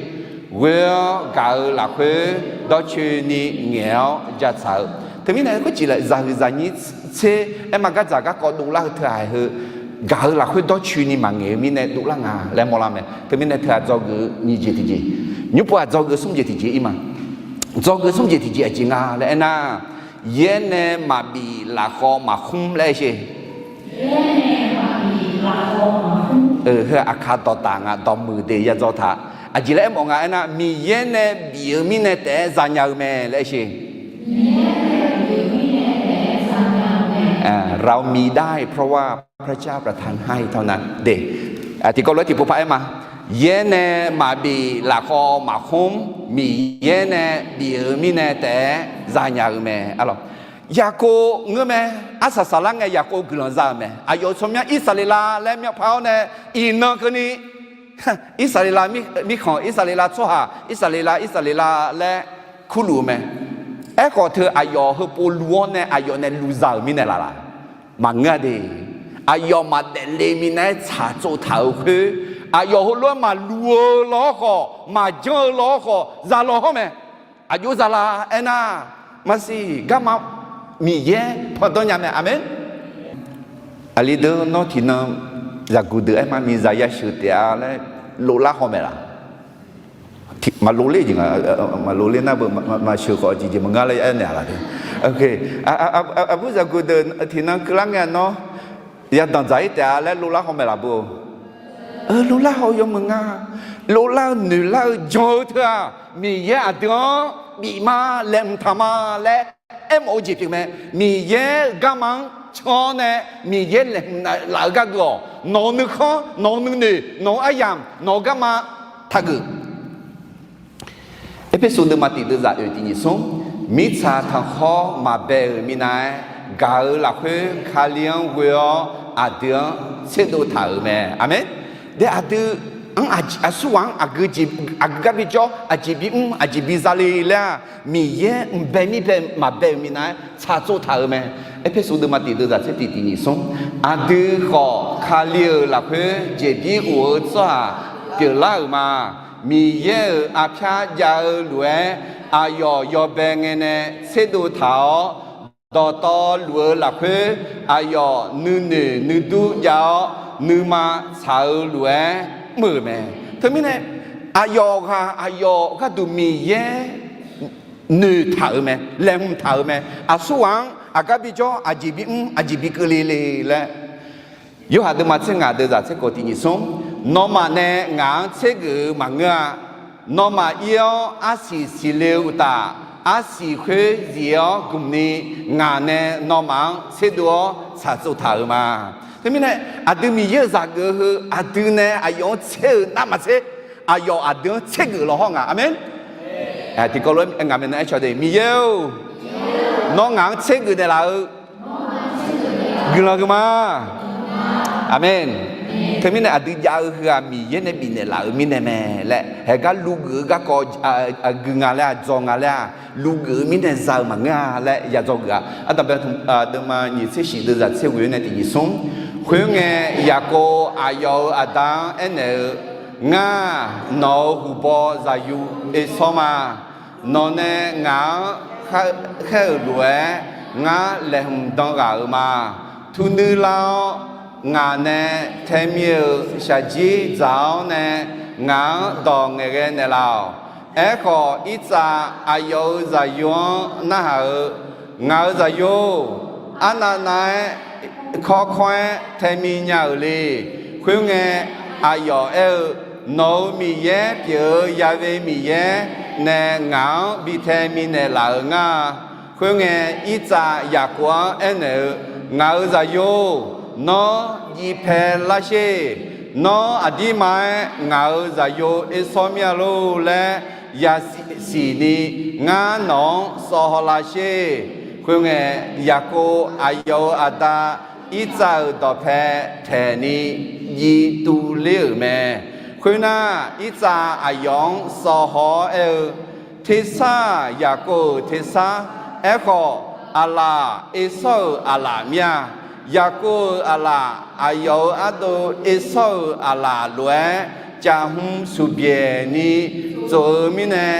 Ghoe-awr gaq-eu lafkhoer dawrcoeni ngaeq-awr jatsaq-eu. Teumirnae khoerjeq laer zaqhuiq zaqnyir tser aerma gardzaq garkawv dovlar-eu teughaq heu, gaq-eu lafkhoer dawrcoeni maqngaeq-eu mirnae dovlar nga laer mawrlar mae. Teumirnae teughaq dzawgeuf-eu nyiq jeq tiqjeq, nymr pov-aq dzawgeuf-eu smr jeq tiqjeq ir ma. Dzawgeuf-eu smr jeq tiqjeq aqjeq nga laer aernar, yaer nae maqbif lafkhawv maqkhmr laer aer sher. Heu-aq aqkaq dawqtaf nga, dawqmuiq de ya dzaw taq. Aqjeq laer aermawf nga aernar, Miqyaer nae bif-eu mirnae taef-aer zanya-eu mae laer aer sher. เรามีได้เพราะว่าพระเจ้าประทานให้เท่านั้น de. Tiqkawv lof-aer tiqpov par-aer ma. Yaer nae maqbif lafkhawv maqkhmr, Miqyaer nae bif-eu mirnae taef-aer zanya-eu mae. Yaqkov ngeur mae. Arsaq saflar ngae Yaqkov guiqlanq za-euq mae. Aqyawf-euq tsawrmyanr Irsaqleqlav laer myavpar-awr nae iqnan keuvni Irsaqleqlav mirkhanq, Irsaqleqlav tsawrhaq, Irsaqleqlav, Irsaqleqlav laer kurluf-eu mae. Aerkhawf teu aqyawf heupov luf-awr nae aqyawf nae luf za-euq mirnae laf laf? Maqngeur-a de. Aqyawf maqdaef le minav-aer tsaqtsov taq-euq khoer, aqyawf heulof-aer maqluf-eu law-awr khawf, maqjanr-eu law-awr khawf, za law hawr mae. Aqjox za la aernar, maqsiq garma Miqyaer pandanr nya mae. Aqmeq. Aqli deuq nawr tiqnan zaqguq deuq aerma miqzaq yasheuq taef-a laer lovlar haw mae laf? Maqlovler jeq nga, maqlovler nar beu maqsheuq khawf jeq jeq maqngar laer aernaeq-a laf de. Aqbur zaqguq deuq tiqnan keuvlar ngae nawr yadanq dzaq-ir taef-a laer lovlar haw mae laf beu? Lovlar haw-eu yawmuiq nga. Lovlar-eu noeqlar-eu jan-eu teu-aq, Miqyaer aqdui-anr bif ma, laeqhmq taq ma laer aermawf-eu jeq pyeuf mae. Miqyaer-euq garma-anr can-awr nae Miqyaer laeqhmq laf-eu gharduq-awq, nawq-euq nuikhanr, nawq-euq nuinoeq, nawq-euq aryamq, nawq-euq garma taqgeuf. Erpersu deuvma tiq deuvzaq oeq tiq nyiq smr, mirtsaq tanqkhawr maqbae-euq minav-aer gaq-eu lafkhoer Kali-anr ghoe-awr aqdui-anr tserdov taq-euq mae. Aqmeq. De aqdui-anr aqsur ghaq-anr aqgeu gar bijawr, aqjeq bimr, aqjeq biza le laer-aq, Miqyaer mqbae mirbae maqbae-euq minav-aer tsaqtsov taq-euq mae. Erpersu deuvma tiq deuvzaq tser tiq tiq nyiq smr, aqdui khawf Kali-euq lafkhoer jeqbir of-eu tsawrhaq pyeuflar-euq ma. Miqyaer-euq arpyar jav-eu lof-aer aqyawf yawbae ngae nae tserdov taq-awr, dawqtawvluf-eu lafkhoer aqyawf nuinoeq nuidur jav-awr, nuima tsaq-eu lof-aer mr-euq mae. Teumirnae aqyawf ghaq aqyawf gharduq Miqyaer noeqtaq-euq mae, laeqhmq taq-euq mae. Aqsur ghaq-anr aqgar bijawr, aqjeq bimr, aqjeq bikeuv le le laer. Yorhaq deuvma tser ngaq deuvzaq tser khof tiq nyiq smr, nawmaf nae ngaq-anr tsergeuf-eu maqngeur-a. Nawmaf ir-awr arsiq siqle-eu uqtaf, arsiq khoer zif-awr gmqni, ngaq nae nawmaf-anr tserdov-awr tsaqtsov taq-euq ma. Teumirnae aqdui Miqyaer-euq zaq geuf-eu heu aqdui nae aqyawf-anr tser-euq navmaqtser, aqyawf aqdui-anr tsergeuf law hawr nga. Aqmeq. Tiqkawv lof-aer ngaq maeqnan aercaw de, Miqyaer-or, nawr ngaq-anr tsergeuf naeqlaf-eu guiqlanq geuq ma. Aqmeq. Teumirnae aqdui jav-eu heu-aq Miqyaer nae bifnaeq laf-euq mirnae mae laer, haeqgar luvgeuf-eu garkawv gui nga laer-aq, dzaw nga laer-aq, luvgeuf-eu mirnae za-eu maqngeur-a laer ya dzaw geuf-a. Ardanqbae deuvma nyiq tser shif deuvzaq tser ghoe nae tiq nyiq smr, khoerngae Yaqkov aqyawf-euq aqda-anr aernaeq-eu, Ngar, nawq-euq huqbaw zaqyo Ersawr ma. Nawq nae ngaq-anr khaer-euq lof-aer ngar laeqhmq dan ghaq-euq ma. Turnuir lar-awr, ngaq nae taemir-euq shaqjir dzaq-awr nae ngaq-anr dawq ngaeqghae naeqlaf-awq. Aerkhawf, Irtsav aqyawf-euq zaqyo-anr narhaq-eu, Ngaq-euq zaqyo-or, arnav nav-aer kawrkawr-aer taemi nya-euq le. Khoerngae, aqyawf aer-eu, Nawq-euq Miqyaer pyeuf-eu Ya've Miqyaer nae ngaq-anr bi taemi naeqlaf-euq ngar-a. Khoerngae, Irtsav Yaqkov-anr aernaeq-eu, Ngaq-euq zaqyo-or, nawr jiv pae lar sher. Nawr aqdirma-aer ngaq-euq zaqyo Ersawr mir-a lor laer yasiq ni ngar nawq-anr sawv haw lar sher. Khoerngae, Yaqkov aqyawf-euq aqda Irtsav-euq dawqpae taeq ni jiv tuvler-euq mae. Khoernar, Irtsav aqyawf-anr sawv haw-awr aer-eu, Tersar-aq, Yaqkov-euq tersar. Aerkhawf, aqlaf Ersawr-euq aqlaf mir-a. Yaqkov-euq aqlaf aqyawf-euq ardov Ersawr-euq aqlaf lof-aer, caf hmq suqbyaeq ni tsof-eu mirnae,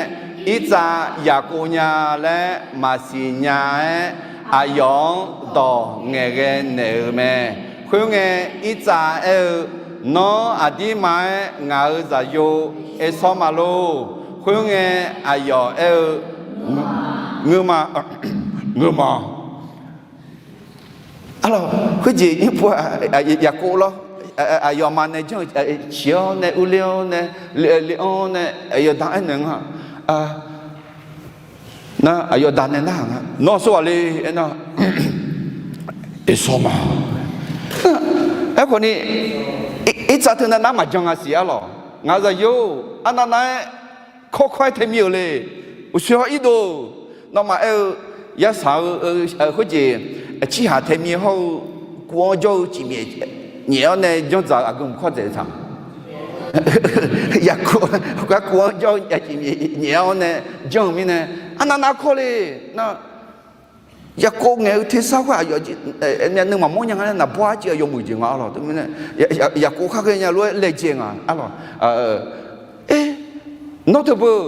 Irtsav Yaqkov nya laer maqsiq nya-aer, aqyawf-anr dawq ngaeqghae naeq-euq mae. Khoerngae, Irtsav aer-eu, Nawr aqdirma-aer ngaq-euq zaqyo Ersawr ma lor. Khoerngae, aqyawf aer-eu, Ngeurma, ngeurma. Arlawq, khoerjeq nymr pu-aq, Yaqkov lawr, aqyawfmaf nae janr-eu ciq-awr nae, urler-awr nae, le-anr nae, aqyawf da aernaeq nga. Nar aqyawf da nae narhaq nga, Nawr aqsur ghaq le? Aernar, Ersawr ma. Aerkhawf ni, Irtsav teunav nar maqjan nga siq arlawq. Ngaq-euq zaqyo-or, arnav nav-aer kawrkawr-aer taemir-euq le. Uqshoe hawr irdov, nawmaf aer-eu, yasaq-eu khoerjeq, cirhaq taemir hawr-eu, kuv-anr jawr-eu cifmyaef nyaef-awr nae janrdzaq-eu aqgeu mq kawr dzaeq-eu taq. Yaqkov gar kuv-anr jawr-eu cifmyaef nyaef-awr nae janr-eu mirnae, arnav nav kawr le. Nar Yaqkov ngaeq-eu tersar khoer aqyawf nuima mawrnya nga laer naqbawr arciv-eu yawmuiq jeq nga arlawq. Teumirnae, Yaqkov khar ghaenya lof-aer laejae nga arlawq. Nawr teubeu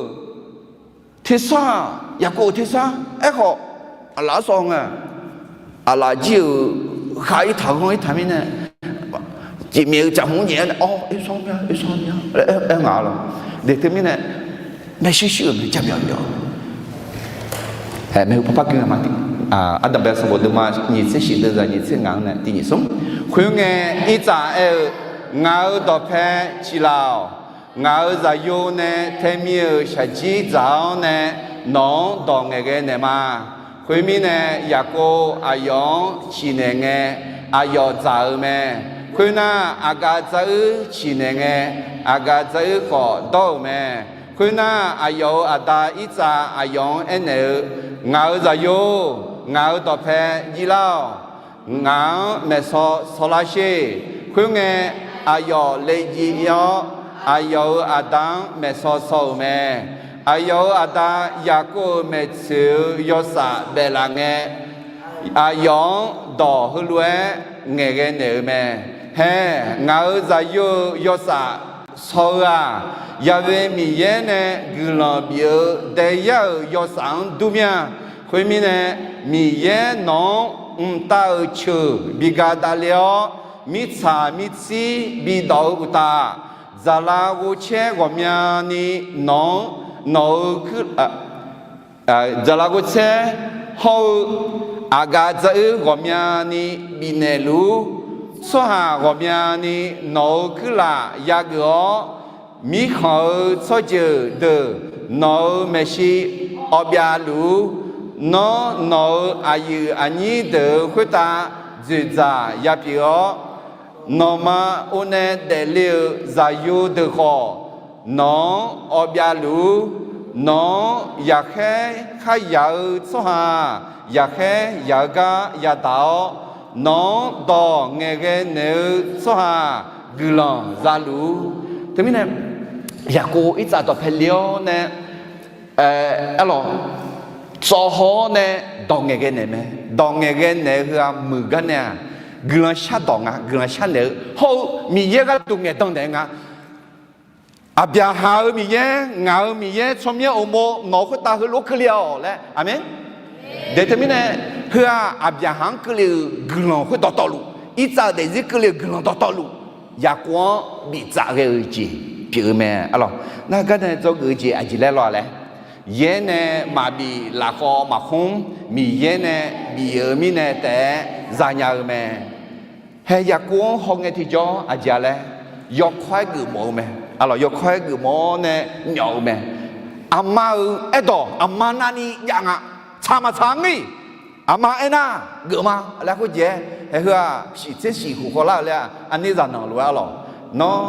tersar-aq, Yaqkov-euq tersar. Aerkhawf, aqlaf-anr sawv ngae, aqlaf jir-euq khav-ir taq ghanr-ir taq mirnae, jeqmyaef-eu caqhmq nyaef-aer nae, Awr, Ersawr mya, Ersawr mya laer aer nga arlawq. Deuq teumirnae, maershuir shuir-euq mae, jaqmyawf myawf-eu mae. Maeqhu parpar gui nga ma. Ardanqbae sanqbof deuvma nyiq tser shif deuvzaq nyiq tser ngaq-anr nae tiq nyiq smr. Khoerngae, Irtsav aer-eu, Ngaq-euq dawqpae ciqlaf-awq. Ngaq-euq zaqyo nae taemir-euq shaqjir dzaq-awr nae, nawq-anr dawq ngaeqghae naeqma. Khoermirnae, Yaqkov aqyawf-anr ciqnaeq ngae, aqyawf dzaq-eu mae. Khoernar, aqgaf dzaruir ciqnaeq ngae, aqgaf dzaruir khawf dawr-euq mae. Khoernar, aqyawf-euq aqda Irtsav aqyawf-anr aernaeq-eu, Ngaq-euq zaqyo-or, ngaq-euq dawqpae jivlar-awq. Ngaq-anr maeqsaw sawlar sher. Khoerngae, aqyawf le jiv-awr, aqyawf-euq aqda-anr maeqsaw saw-euq mae. Aqyawf-euq aqda Yaqkov-euq maeqtsoeq-eu yawsaf baef laf ngae, aqyawf-anr dawq heulof-aer ngaeqghae naeq-eu mae. Hae, ngaq-euq zaqyo-euq yawsaf saw-eu-aq, Yaqve Miqyaer nae guiqlanq bif-eu daeyar-euq yawsaf-anr dur mir-a. Khoermirnae, Miqyaer nawq-anr mqtav-euq ceuq bi ga davle-awr, mirtsaq mirtsir bidawq-eu uqtaf, dzaqlaf ghovcaer ghawqmyani nawq-anr, nawq-euq kuir, dzaqlaf ghovcaer hawr-eu aqgaf dzaruir ghawqmyani bifnaeq luf-ur. Tsawrhaq ghawqmyani nawq-euq kuirlaf yageuf-awr, mirkhanq-eu tsawrjeuq deuq nawq-euq maeqshi awv byav luf-ur. Nawr nawq-euq aqyuif aqnyir deuq-euq khoertav dzoeqdzaq yapyeuf-awr, nawqma or nae daefle-euq zaqyo deuq khawf, nawq-anr awv byav luf-ur. Nawq-anr yaqkhaer kharyaq-eu tsawrhaq-aq, yaqkhaer yaq-eu gar yadaq-awr, nawq-anr dawq ngaeqghae naeq-eu tsawrhaq-aq, guiqlanq za luf-ur. Teumirnae, Yaqkov Irtsav dawqpae le-awr nae, arlawq, tsawv haw-awr nae dawq ngaeqghae naeq mae. Dawq ngaeqghae naeq-eu heu-aq muiq gar nae-aq, guiqlanq shardawq nga, guiqlanq sharnaeq-eu hawr-eu Miqyaer gharduq ngaeqdan naeq-eu nga. Aqbyaqhaq-euq Miqyaer, ngaq-euq Miqyaer, tsawrmyanr uqmov nawq-euq khoertav heulof-aer keuvle-awq laer. Aqmeq. Daeq teumirnae, heu-aq Aqbyaqhaq-anr keuvle-euq guiqlanq khoer dawqtawvluf, Irtsav-euq daefzir keuvle-euq guiqlanq dawqtawvluf, Yaqkov-anr biftsaf ghae-eu jeq pyeuf-eu mae. Arlawq, nar gar nae dzawgeuf-eu jeq aqjeq laer law-a laer, yaer nae maqbif lafkhawv maqkhmr, Miqyaer nae bif-euq mirnae taef-aer zanya-eu mae. Hae, Yaqkov-anr hawngae tiqjawr aqjeq-a laer, yawkawr-aer geufmawf-eu mae. Arlawq, yawkawr-aer geufmawf-awr nae myawf-eu mae. Aqma-euq aerdawq aqma navni jav nga. Tsaq maqtsaq-a ngir. Aqma aernar, geufma laer khoerjeq-aer, hae, heu-aq shiq tser shiq khof khawvlar-euq laer-aq, aqnir zaqnanq lof-aer arlawq, nawr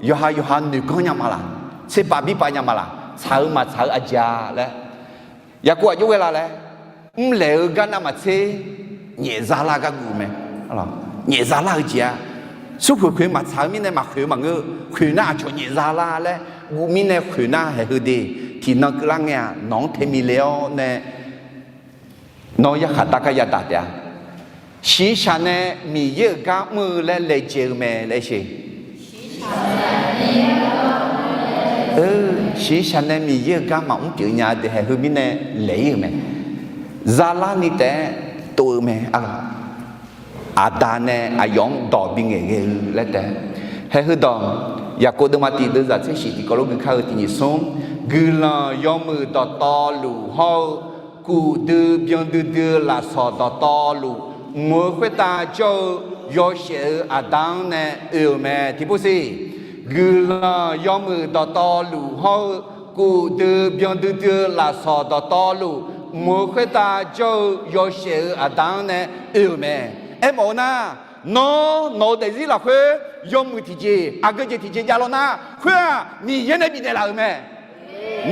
yawqha yawqha noeqganr nya ma laq? Tserpav birpav nya ma laq? Tsaq-eu maqtsaq-eu aqjeq-a laer, Yaqkov aqjox ghae la laer, mrlaeq-eu gar navmaqtser nyaefzar lar gar guv mae. Nyaefzar lar-eu jeq-a, smrkhoeq khoeq maqtsaq-eu mirnae maqkhoeq-eu maqngeur. Khoeq nar aqcawq nyaefzar lar laer guv mirnae khoeq nar haeq heu de. tiqnan keuvlar ngae-aq, nawq-anr taemiqle-awr nae nawr yarkhaq dar gar yadaq taef-a. Shiqshaq nae Miqyaer-euq gar mr-eu laer laejae-eu mae laer sher. Shiqshaq nae Miqyaer-euq gar maqmr pyeuf nya de haeq heu mirnae laeq-ir-euq mae. Zalarni taef-aer tov-eu mae. Aqda nae aqyawf-anr dawq bingaeq ghae-eu laer taef-aer. Haeq heu dawq, Yaqkov deuvma tiq deuvzaq tser shiq tiqkawv lof gui kar-eu tiq nyiq smr, guiqlanq yawmuiq dawqtawvluf hawr-eu, kuf dui byan duidui-eu lafsawq dawqtawvluf, mq-eu khoertav jawr-eu yawshaef-euq Aqda-anr nae oe-euq mae. Tiqpov siq, guiqlanq yawmuiq dawqtawvluf hawr-eu, kuf dui byan duidui-eu lafsawq dawqtawvluf, mq-eu khoertav jawr-eu yawshaef-euq Aqda-anr nae oe-euq mae. Aermawf-eu nar, nawr nawq-eu daefzir lafkhoer yawmuiq tiqjeq, aqgeu jeq tiqjeq jav law nar, khoer-aq Miqyaer nae bifnaeq laf-euq mae.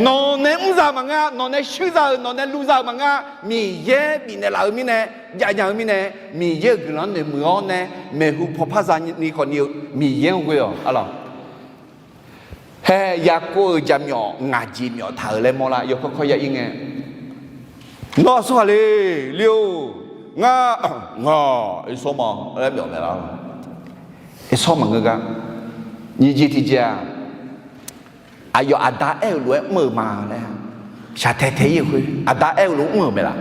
Nawq nae mr za-euq maqngeur-a, nawq nae shuir za-euq, nawq nae lu za-euq maqngeur-a, Miqyaer bifnaeq laf-eu mirnae, jav nya-eu mirnae, Miqyaer-euq guiqlanq-anr noeqmuiq-awr nae, maeqhu pawpaer zani khawf ni-eu Miqyaer-anr ghoe-awq. Arlawq, hae Yaqkov-euq jaqmyawf ngaq jeq myawf taq-euq laer mawrlar, yawkawr kawr ya-ir ngae, nawr aqsurghaq le, le-or, ngar, ngaq, ersawr ma laer myawf mae lar. Ersawr maqngeur gar, nyiq jeq tiqjeq-aq, aqyawf Aqda aer-euq lof-aer mr-euq ma laer, shaqtae tae-ir-euq khoer Aqda aer-euq lof-aer mr-euq mae laf?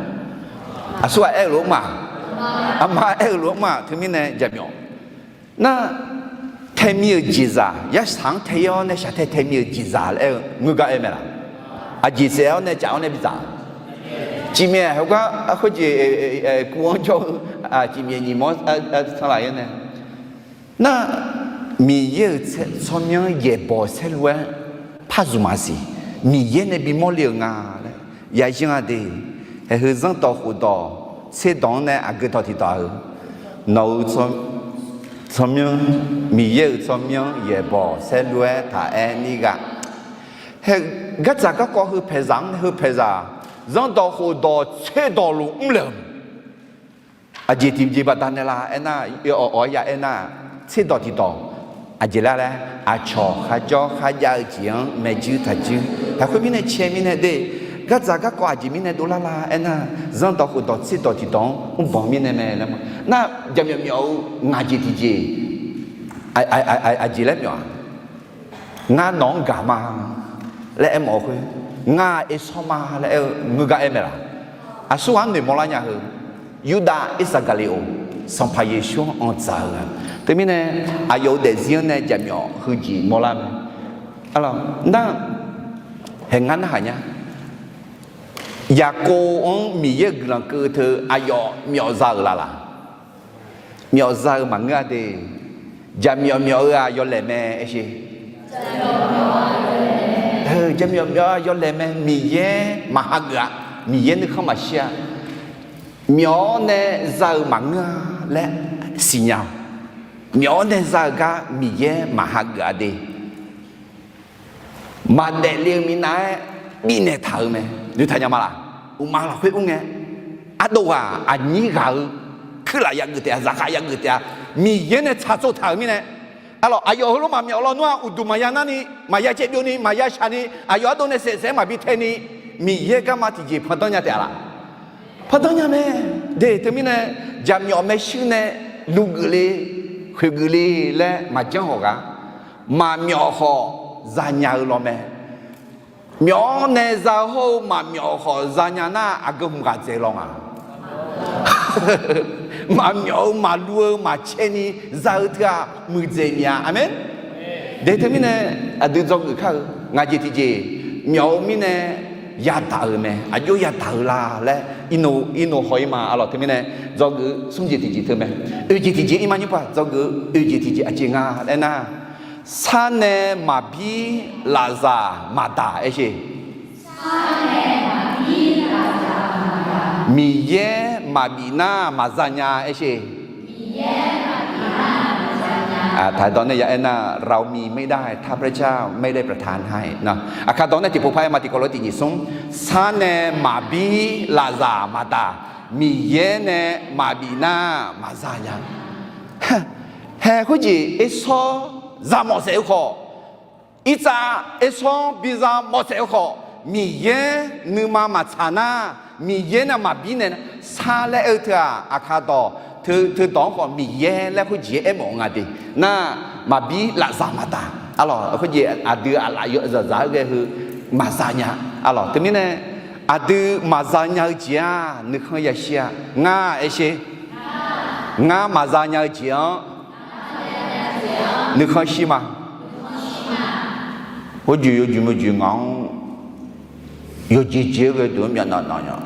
Aqsurghaq aer-euq lof-aer mr-aq, aqma aer-euq lof-aer mr-aq, teumirnae jaqmyawf nar, taemi-euq jeqzaq, yarsaq-anr tae-ir-awr nae shaqtae taemi-euq jeqzaq laer aer-eu ngeur gar aer mae laf? Aqjeq saef-awr nae caf-awr nae bidzaq, cifmyaef heugar khoerjeq kuv-anr jawr-eu cifmyaef nyiq mawr sanqlaq-ir nae, nar, Miqyaer-euq tsawrmyanr yaeqbawq saerlu-aer par zmq maqsiq, Miqyaer nae bimawr le-euq nga laer yayanr-a de. Haeq heu zanrdawq khofdawq tserdawq-anr nae aqgeu dawq tiqdawq-eu, nawq-euq tsawrmyanr, Miqyaer-euq tsawrmyanr yaeqbawq saerlu-aer taq aer nir ghaq, haeq, gardzaq garkawv heu paeqzaq-anr nae heu paeqzaq, zanrdawq khofdawq tserdawq luf mrle-euq mae. Aqjeq tiqjeq baqdanae la aernar, awq-awq-aer ya aernar, tserdawq tiqdawq, aqjeq lar laer, aqcawq kharjawr kharjav-eu jeq-anr maeqjuir taqjuir. Haeq khoer mirnae cae mirnae de, gardzaq garkawv aqjeq mirnae dovlar la aernar, zanrdawq khofdawq tserdawq tiqdawq-anr mrbanq mirnae mae laer ma. Nar, jaqmyawf myawf-eu ngaq jeq tiqjeq, aqjeq laer myawf-aq, ngar nawq-anr gaq ma laer aermawf-eu khoer, ngar ersawr ma laer aer-eu ngeur gar aer mae laf? Aqsurghaq-anr noeqmawr lar nya heu, Yurdav Irsaqgaqliqoq, Sanqpaq Yeqsur-anr anqdzaq-eu gaq. Teumirnae, aqyawf-euq daefzir-anr nae jaqmyawf heujeq mawrlar mae. Nar, haeq ngar narhaq nya, Yaqkov-anr Miqyaer-euq guiqlanq keuv teu aqyawf myawf za-euq laf laf? Myawf za-eu maqngeur-a de. Jaqmyawf myawf-eu-aq yawlaeq mae aer sher. Jaqmyawf myawf-eu-aq yawlaeq mae. Miqyaer maqhageuf-a. Miqyaer nuikhanr maqshir-a. Myawf-awr nae za-eu maqngeur-a laer siqnya-awq. Myawf-awr nae za-eu gar Miqyaer maqhageuf-a de. Maqdaef le-eu minav-aer bifnaeq taq-euq mae. Noeqtaq nya ma laf? Uqma lafkhoer ur ngae, ardov ghaq aqnyir ghaq-eu kuirlaf yageuf taef-a, zaqkhav yageuf taef-a, Miqyaer nae tsaqtsov taq-euq mirnae. Arlawq, aqyawf heulof maqmyawf lawnmr-aq, uqduq maqya narni, maqya caevbyovni, maqya shaqni, aqyawf ardov nae saef saef-aer maqbi taeni, Miqyaer garma tiqjeq pandanr nya taef-a laf? Pandanr nya mae. De teumirnae, jaqmyawf maershuir nae luv geufle, khoeq geufle laer maqjanr hawq ghaq, maqmyawf khawf zanya-eu law mae. Myawf-awr nae za-eu hawr-eu maqmyawf khawf zanya nar, aqgeu hmq ghaq dzaeq law nga. Maqmyawf-eu maqluv-eu maqcae ni za-eu teu-aq, muiqdzaeq miq-a. Aqmeq. De teumirnae, aqdui dzawgeuf kar-eu ngaq jeq tiqjeq, myawf-eu mirnae yadaq-euq mae. Aqjox yadaq-eu la laer, irnoq haw-ir ma. Arlawq teumirnae, dzawgeuf smr jeq tiqjeq teu mae. Oeq jeq tiqjeq ir ma nymr paq dzawgeuf-eu oeq jeq tiqjeq aqjeq nga laer nar, sar nae maqbir lafzaq maqdaq aer sher. Miqyaer maqbif nar maqza nya aer sher. Taqdawq nae ya aernar, เรามีไม่ได้ ถ้าพระเจ้าไม่ได้ประทานให้ nar. Aqkaq dawq nae tiqpov par aer ma, tiqkawv lof tiqnyiq smr. Sar nae maqbir lafzaq maqdaq, Miqyaer nae maqbif nar maqza nya. Hae khoerjeq ersawr za mawf saef-eu khawf, irtsav ersawr biza mawf saef-eu khawf, Miqyaer nuima maqtsaq nar, Miqyaer nae maqbir nae nar, sar laer aer-eu teu-aq, aqkar dawq teu, teu dawq-anr khawf Miqyaer laer khoerjeq-aer aermawf-eu nga de. Nar, maqbir lafzaq maqdaq. Arlawq, khoerjeq aqdui aqlaf yawzaqzaq-aer ghae heu maqza nya. Arlawq, teumirnae aqdui maqza nya-eu jeq-aq nuikhanr yashir-a. Ngar aersher, ngar maqza nya-eu jeq-anr nuikhanr shir ma. Khoerjeq yawjeq meujeq ngaq-anr yawjeq jeq-aer ghae deuq-anr myavnav nav nya.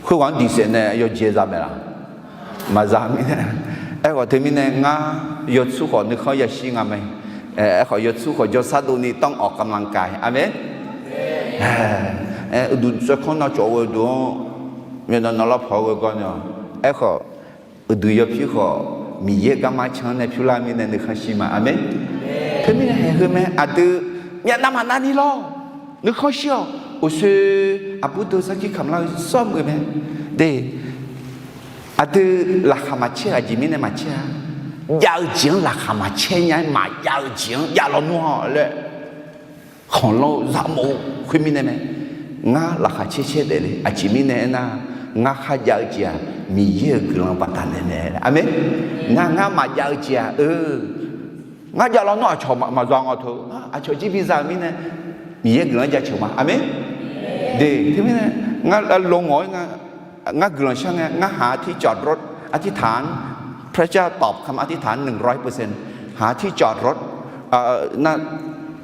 Khoerghaq-anr diqsaef nae yawjeq za mae laq? Maqza mirnae. Aerkhawf teumirnae ngar yawtsur khawf nuikhanr yashir nga mae. Aerkhawf yawtsur khawf jawrsar dovni ต้องออกกำลังกาย. Aqmeq. Uqduq tsawrkanr navcawv ghae deuq-anr myavnav nav lar pawq-aer ghae gar nya. Aerkhawf uqduq yawpyur khawf Miqyaer garma can-anr nae pyur lar mirnae nuikhanr shir ma. Aqmeq. Teumirnae haeq heu mae, aqdui myavnav maqnav ni lawr. Nuikhanr shir-awq. Uqshoe aqbur deuq sarkir kamq lar-eu sawr meuq mae. De, aqdui laqkhaq maqcaer-eu aqjeq mirnae maqcaer-a. Jav-eu jeq-anr laqkhaq maqcaer nya-aer maqjav-eu jeq-anr jav lawnmr-awq laer khanqlanr-eu zaqmawf-eu khoermirnae mae. Ngar laqkhaq caer caer daefle. Aqjeq mirnae aernar, ngar kharjav-eu jeq-aq Miqyaer-euq guiqlanq baqdanae mae. Aqmeq. Nar ngar maqjav-eu jeq-aq, eu, ngar jav lawnmr aqcawq maqza nga teu, aqcawq jir biza-eu mirnae Miqyaer guiqlanq-anr jaceuq ma. Aqmeq. De, teumirnae ngar lo ngawq-aer nga, ngar guiqlanq shar ngae, ngar haq artiq จอดรถ artiq taq-anr, พระเจ้าตอบคำอธิษฐาน หนึ่งร้อยเปอร์เซ็นต์ haq artiq จอดรถ nar,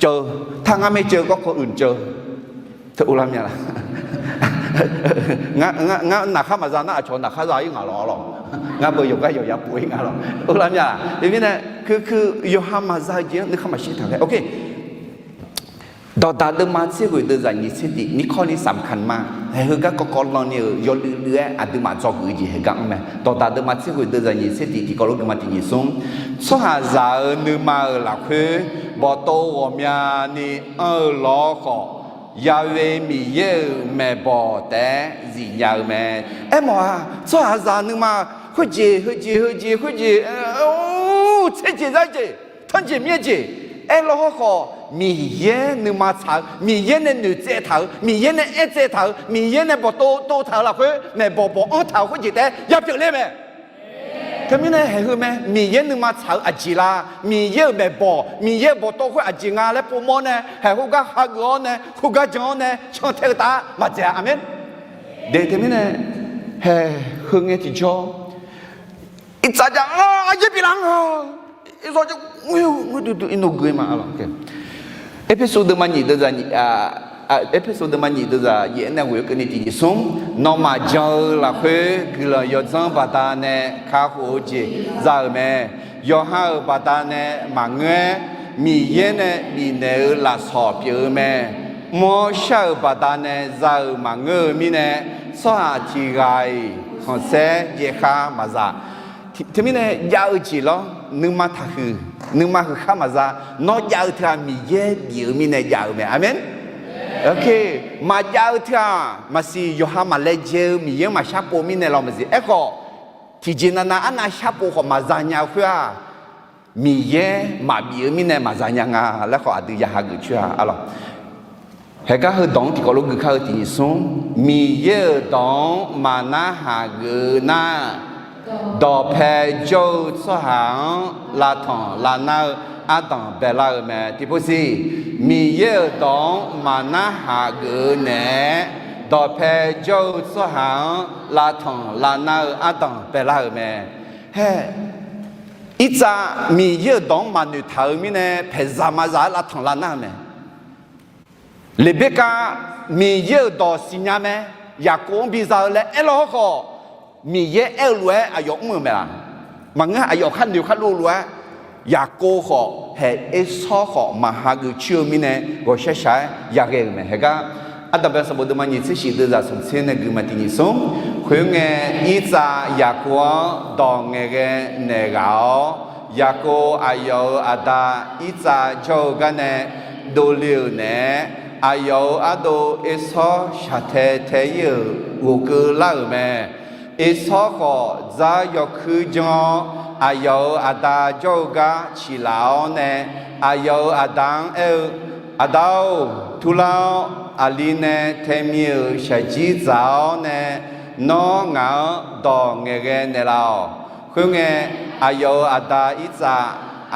ceuv, tar ngar maer ceuv garkawv uiq ceuv. Teu uvlar mya laq? Ngar naqkhar maqza nar aqcawq naqkhar za-ir ngaq lawq lawq. Ngar beu yawqgar yawqya pov-ir nga lawq. Uvlar mya laq? Teumirnae, keu, keu, yawqha maqza-eu jeq-anr nuikhanr maqshir taq ghae. Ok. Dawqdaq deuvma tser ghoeq deuvzaq nyiq tser tiq, ข้อนี้สำคัญมาก. Haeq heugar kawvkawv lan ni-euq yawluiv luiv-aer aqduimaf dzawgeuf-eu jeq haeq gar anr mae. Dawqdaq deuvma tser ghoeq deuvzaq nyiq tser tiq tiqkawv lof geufma tiq nyiq smr. Tsawrhaqzaq-euq nuima-euq lafkhoer bawqtov ghawqmyani anr-eu lawr khawf, Ya'we Miqyaer-euq maeqbawq taef-aer zifnya-eu mae. Aermawf-aq, tsawrhaqzaq nuima khoerjeq heujeq heujeq khoerjeq, tser jeq zar jeq, tanrjeq myaer jeq, aerlawr hawrkhawf Miqyaer nuima tsaq-eu, Miqyaer nae noeqtsaev taq-euq, Miqyaer nae aertsaev taq-euq, Miqyaer nae bawqtov tov taq-euq lafkhoer maeqbawq bawq anr taq-euq khoerjeq taef-aer yapyeuf ler mae. Teumirnae haeq heu mae, Miqyaer nuima tsaq-eu aqjeq la, Miqyaer-euq maeqbawq, Miqyaer-euq bawqtov khoer aqjeq nga laer povmawr nae, haeq khoergar hageuf-awr nae, khoergar jan-awr nae cantae-eu taf maqdzaeq-a. Aqmeq. De, teumirnae haeq heu ngae tiqjawr, iqtsaq ja-a, aqyaer pyeuflar nga. Iqzawr ja, ududu irnov gui ma. Erpersu deuvma nyiq deuv zaq nyiq, Erpersu deuvma nyiq deuv zaq yaef-aer nae ghoeq-eu keuvni tiq nyiq smr. Nawmaf jan-eu lafkhoer guiqlanq yawdzanr baqdanae kakhof-eu jeq za-euq mae. Yawqha-euq baqdanae maqngeur-aer, Miqyaer nae bifnaeq-eu lafsawq pyeuf-eu mae. Mr-awr shar-euq baqdanae za-euq maqngeur-eu mirnae, tsawrhaq tiq ghaq-iq khanqsaer jaev khar maqza. Teumirnae jav-eu jeq lawr, nuima taqhuiq, nuima huiq khar maqza. Nawr jav-eu teu-aq Miqyaer bif-eu mirnae jav-eu mae. Aqmeq. Maqjav-eu teu-aq maqsiq, yawqha maqlaejae-eu Miqyaer-anr maqshar pov mirnae lawr maqsiq. Aerkhawf, tiqjeq navnav arnav shar pov khawf maqza nya-eu khoer-aq, Miqyaer maqbif-eu mirnae maqza nya nga laer khawf aqdui ya hageuf coer-a. Arlawq, haeqgar heudawq-anr tiqkawv lof gui kar-eu tiq nyiq smr. Miqyaer-euq dawq-anr maqnarhaq geuf-eu nar, dawqpae jawr-eu tsawrhaq-anr lavtanq lavnar-eu ardanq baelar-eu mae. Tiqpov siq, Miqyaer-euq dawq-anr maqnarhaq geuf-eu naeq-aer, dawqpae jawr-eu tsawrhaq-anr lavtanq lavnar-eu ardanq baelar-euq mae. Hae, irtsav Miqyaer-euq dawq-anr maqnoeq taq-euq mirnae paeqzaq maqzaq-aer lavtanq lavnar-eu mae. Leqberkav Miqyaer-euq dawq siqnya mae. Yaqkov-anr biza-eu laer aerlawr hawrkhawf, Miqyaer aer-eu lof-aer aqyawf mr-euq mae laq? Maqngeur, aqyawf khar noeq khar lov lof-aer, Yaqkov khawf hae Ersawr khawf maqha geuf coer-eu mirnae ghawqshaq shaq-aer yaghae-euq mae. Haeqgar Ardanqbae sanqbof deuvma nyiq tser shif deuv zaq smq tser nae gui ma tiq nyiq smr. Khoerngae, irtsav Yaqkov-anr dawq ngaeqghae naeq ghaq-awr, Yaqkov aqyawf-euq aqda irtsav jawr-eu garnae dovle-euq naeq-aer, aqyawf-euq ardov Ersawr shaqtae tae-ir-euq ghofkeuv lar-euq mae. Ersawr khawf dzar yawkuir janr-awr, aqyawf-euq aqda jawr-eu gar ciqlaf-awr nae, aqyawf-euq aqda-anr aer-eu, Aqda-or, turlar-awr, aqli nae taemir-euq shaqjir dzaq-awr nae, nawr ngaq-anr dawq ngaeqghae naeqlaf-awq. Khoerngae, aqyawf-euq aqda Irtsav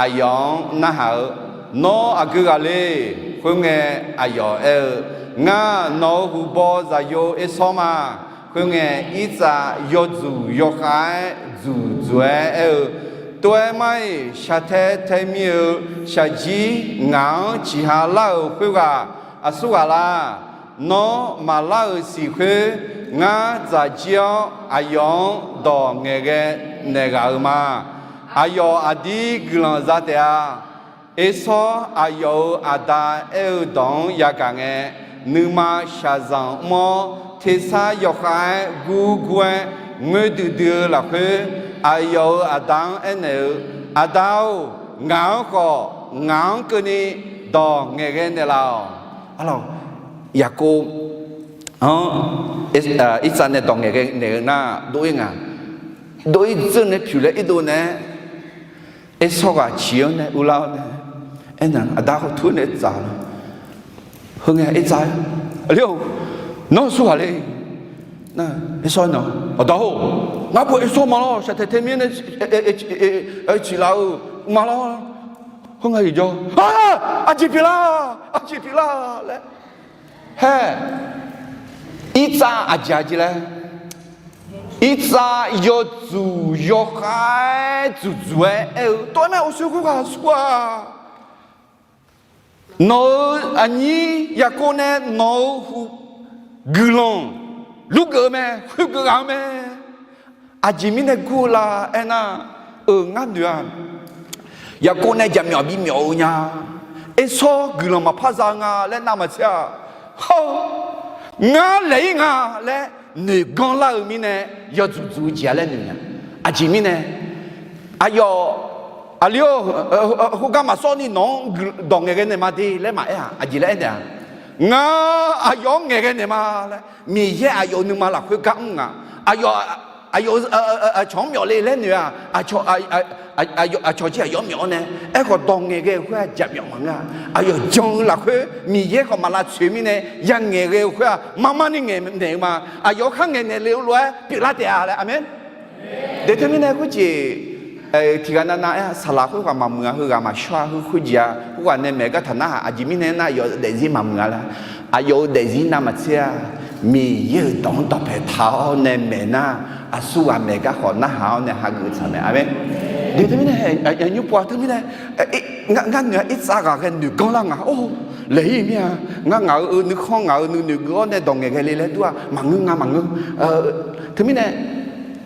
aqyawf-anr narhaq-eu, Nawr aqgeu ghaq le? Khoerngae, aqyawf aer-eu, Ngar nawq-euq huqbaw zaqyo Ersawr ma. Khoerngae, Irtsav yawdzuq yawkhav-aer dzuqdzuq-aer aer-eu, Tov-aer mar-iq, shaqtae taemir-euq shaqjir ngaq-anr ciqha lar-euq khoerghaq aqsurghaq la? Nawr maqlar-euq siq khoer, ngar dzaq jir-awr aqyawf-anr dawq ngaeqghae naeq ghaq-euq ma. Aqyawf aqdir guiqlanq za taef-a. Ersawr aqyawf-euq aqda aer-eu dawq-anr yagaq ngae, nuima shaqzanq mr-awr, tersar yawkhav-aer gurgur-aer ngoer duidui-eu lafkhoer, aqyawf-euq aqda-anr aernaeq-eu, Aqda-or, ngaq-anr khawf, ngaq-anr keuvni dawq ngaeqghae naeqlaf-awq. Arlawq, Yaqkov-anr Irtsav nae dawq ngaeqghae naeq-eu nar, dov-ir nga. Dov-ir dzeur nae pyuq laer irdov nae Ersawr ghaq ciq-anr nae urlar-awr nae, aernaeq, Aqda khawf tur nae dzaq-a. Heu ngae Irtsav-aer, Aqli-or, nawr aqsurghaq le? Nar, Ersawr-aer nae, Aqda-or, ngar baw Ersawr ma lawr, shaqtae taemir nae ciqlaf-eu ma lawr. Khoerngae, iqjawr, Aqjeq pyeuflar, aqjeq pyeuflar laer. Haer, Irtsav aqjeq aqjeq laer, Irtsav yawdzuq yawkhav-aer dzuqdzuq-aer aer-eu, Tov-aer mar-iq, uqshoe khoerghaq aqsurghaq, nawq-euq aqnyir Yaqkov nae nawq-euq guiqlanq lurgeuf-eu mae, khoergeuf ghaq-eu mae. Aqjeq mirnae gur-eu la aernar, euq ngar noeq-a. Yaqkov nae jaqmyawf bimyawf-eu nya. Ersawr guiqlanq maqpar za-eu nga laer navmaqtser-a. Hawr-eu, ngar laeq-ir nga laer noeqganr lar-eu mirnae yawdzuq dzuq-eu jeq-a laer noeq nya. Aqjeq mirnae, aqyawf, Aqli-or, khoergar maqsawr ni nawq-anr dawq ngaeqghae naeq ma de laer maqaer-aq, aqjeq laer aernaeq-a, Ngar aqyawf-anr ngaeqghae naeq ma laer, Miqyaer aqyawf-euq nuima lafkhoer gar mr nga. Aqyawf, aqyawf-eu aqcawq-anr myawf le laer noeq-aq, aqcawq jir aqyawf-anr myawf-awr nae, aerkhawf dawq ngaeqghae-eu khoer-aq jaqmyawf maqngeur-a. Aqyawf jan-eu lafkhoer Miqyaer khawf maq lavtsoeq mirnae, ya ngaeqghae-eu khoer-aq marmar ni ngaeq naeq-eu ma. Aqyawf-anr khar ngaeq naeq le-eu lof-aer pyeuflar taef-a laer. Aqmeq. Deuq teumirnae khoerjeq tiqghaq navnav aer-a, saqlaq khoerghaq maqmuiq-a, heughaq maqshawr-a, heu khoerjeq-a, khoerghaq nae maeq-eu gartaq narhaq, aqjeq mirnae aernar, aqyawf-euq daefzir maqmuiq-a laer. Aqyawf-euq daefzir navmaqtser-a, Miqyaer-euq dawq-anr dawqpae taq-awr nae maeq nar, aqsurghaq maeq gar khawf narhaq-awr nae hageuf tsaq mae. Aqmeq. Deuq teumirnae, nymr pov-a teumirnae, ngar noeq-a, Irtsav ghaqghae noeqganr lar nga. Or, laeq-ir mir-a. Ngar ngaq-euq nuikhanr, ngaq-euq nuinoeq geuf-awr nae dawq ngaeqghae le laer dur-aq maqngeur nga, maqngeur. Teumirnae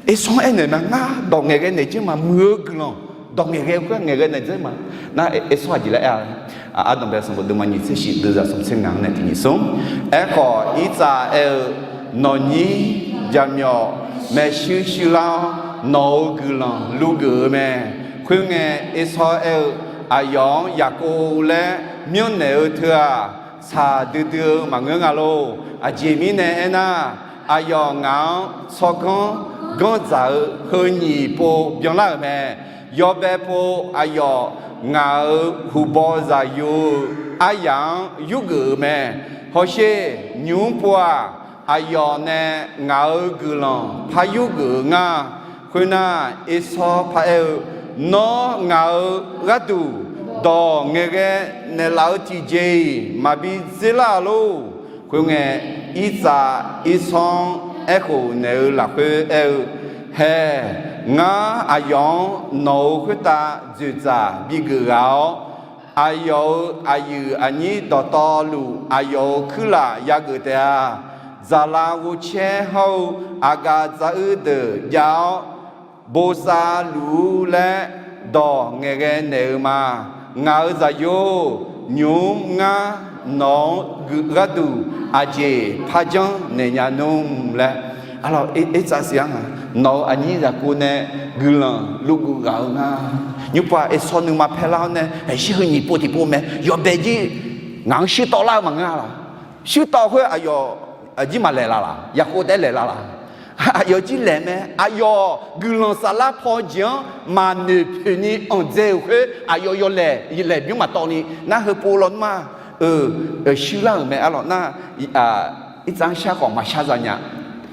Ersawr-anr aernaeq ma, Ngar dawq ngaeqghae naeq jir ma, muiq-eu guiqlanq dawq ngaeqghae khoer ngaeqghae naeq jir ma. Nar Ersawr aqjeq laer aer-a, Ardanqbae sanqbof deuvma nyiq tser shif deuvzaq smq tser ngaq-anr nae tiq nyiq smr. Aerkhawf Irtsav aer-eu, Nawqnyir jaqmyawf maershuir shuirlar-awr, nawq-euq guiqlanq luvgeuf-eu mae. Khoerngae, Ersawr aer-eu, Aqyawf-anr Yaqkov laer myanrnaeq-eu teu-aq, tsaq duidui-eu maqngeur nga lor. Aqjeq mirnae aernar, aqyawf ngaq-anr tsawrganr ganr dzaq-eu heu nyiq pov byanlar-euq mae. Yawbae pov aqyawf ngaq-euq huqbaw zaqyo-eu aryaq-anr yurgeuf-euq mae. Hawsher, nymq-mr pov-aq, aqyawf nae ngaq-euq guiqlanq par yurgeuf-eu nga. Khoernar, Ersawr paraer-eu, Nawr ngaq-euq gharduq dawq ngaeqghae naeqlaf-eu tiqjeq-iq maqbi dzerlar-a lor. Khoerngae, Irtsav Ersawr-anr aerkhof naeq-eu lafkhoer aer-eu, Hae, ngar aqyawf-anr nawq-euq khoertav dzoeqdzaq bigeuf ghaq-awr, aqyawf-euq aqyuif aqnyir dawqtawvluf aqyawf-euq kuirlaf yageuf taef-a. Dzaqlav ghovcaer hawr-eu aqgaf dzaq-uir deuq jav-awr, bosav luf-ur laer dawq ngaeqghae naeq-eu ma. Ngaq-euq zaqyo-or, nymq-mr ngar nawq-anr gharduq aqjeq par janrnaeq nya nmr laer. Arlawq, Irtsav siq-anr-aq, nawq-euq aqnyir Yaqkov nae guiqlanq luvgeuf ghaq-eu nga. Nymr pov-aq, Ersawr nuima paerlar-awr nae, aqshir heu nyiq pov tiqpov mae, yawbae jir ngaq-anr shuirtawv lar-eu maqngeur-a laq. Shuirtawv khoer aqyawf aqjir maqlaeq laf laq, Yaqkov taef-aer laeq laf laq. Aqyawf jir laeq mae. Aqyawf guiqlanq saflar paw jeq-anr maqnoeq poeq ni anqdzae-euq khoer, aqyawf yawlaeq laeq bymr maqtawv ni nar, heu pov lawnmr-aq, eu, shuir lar-euq mae arlawq nar, irtsav-anr shar khawf maqshar za nya.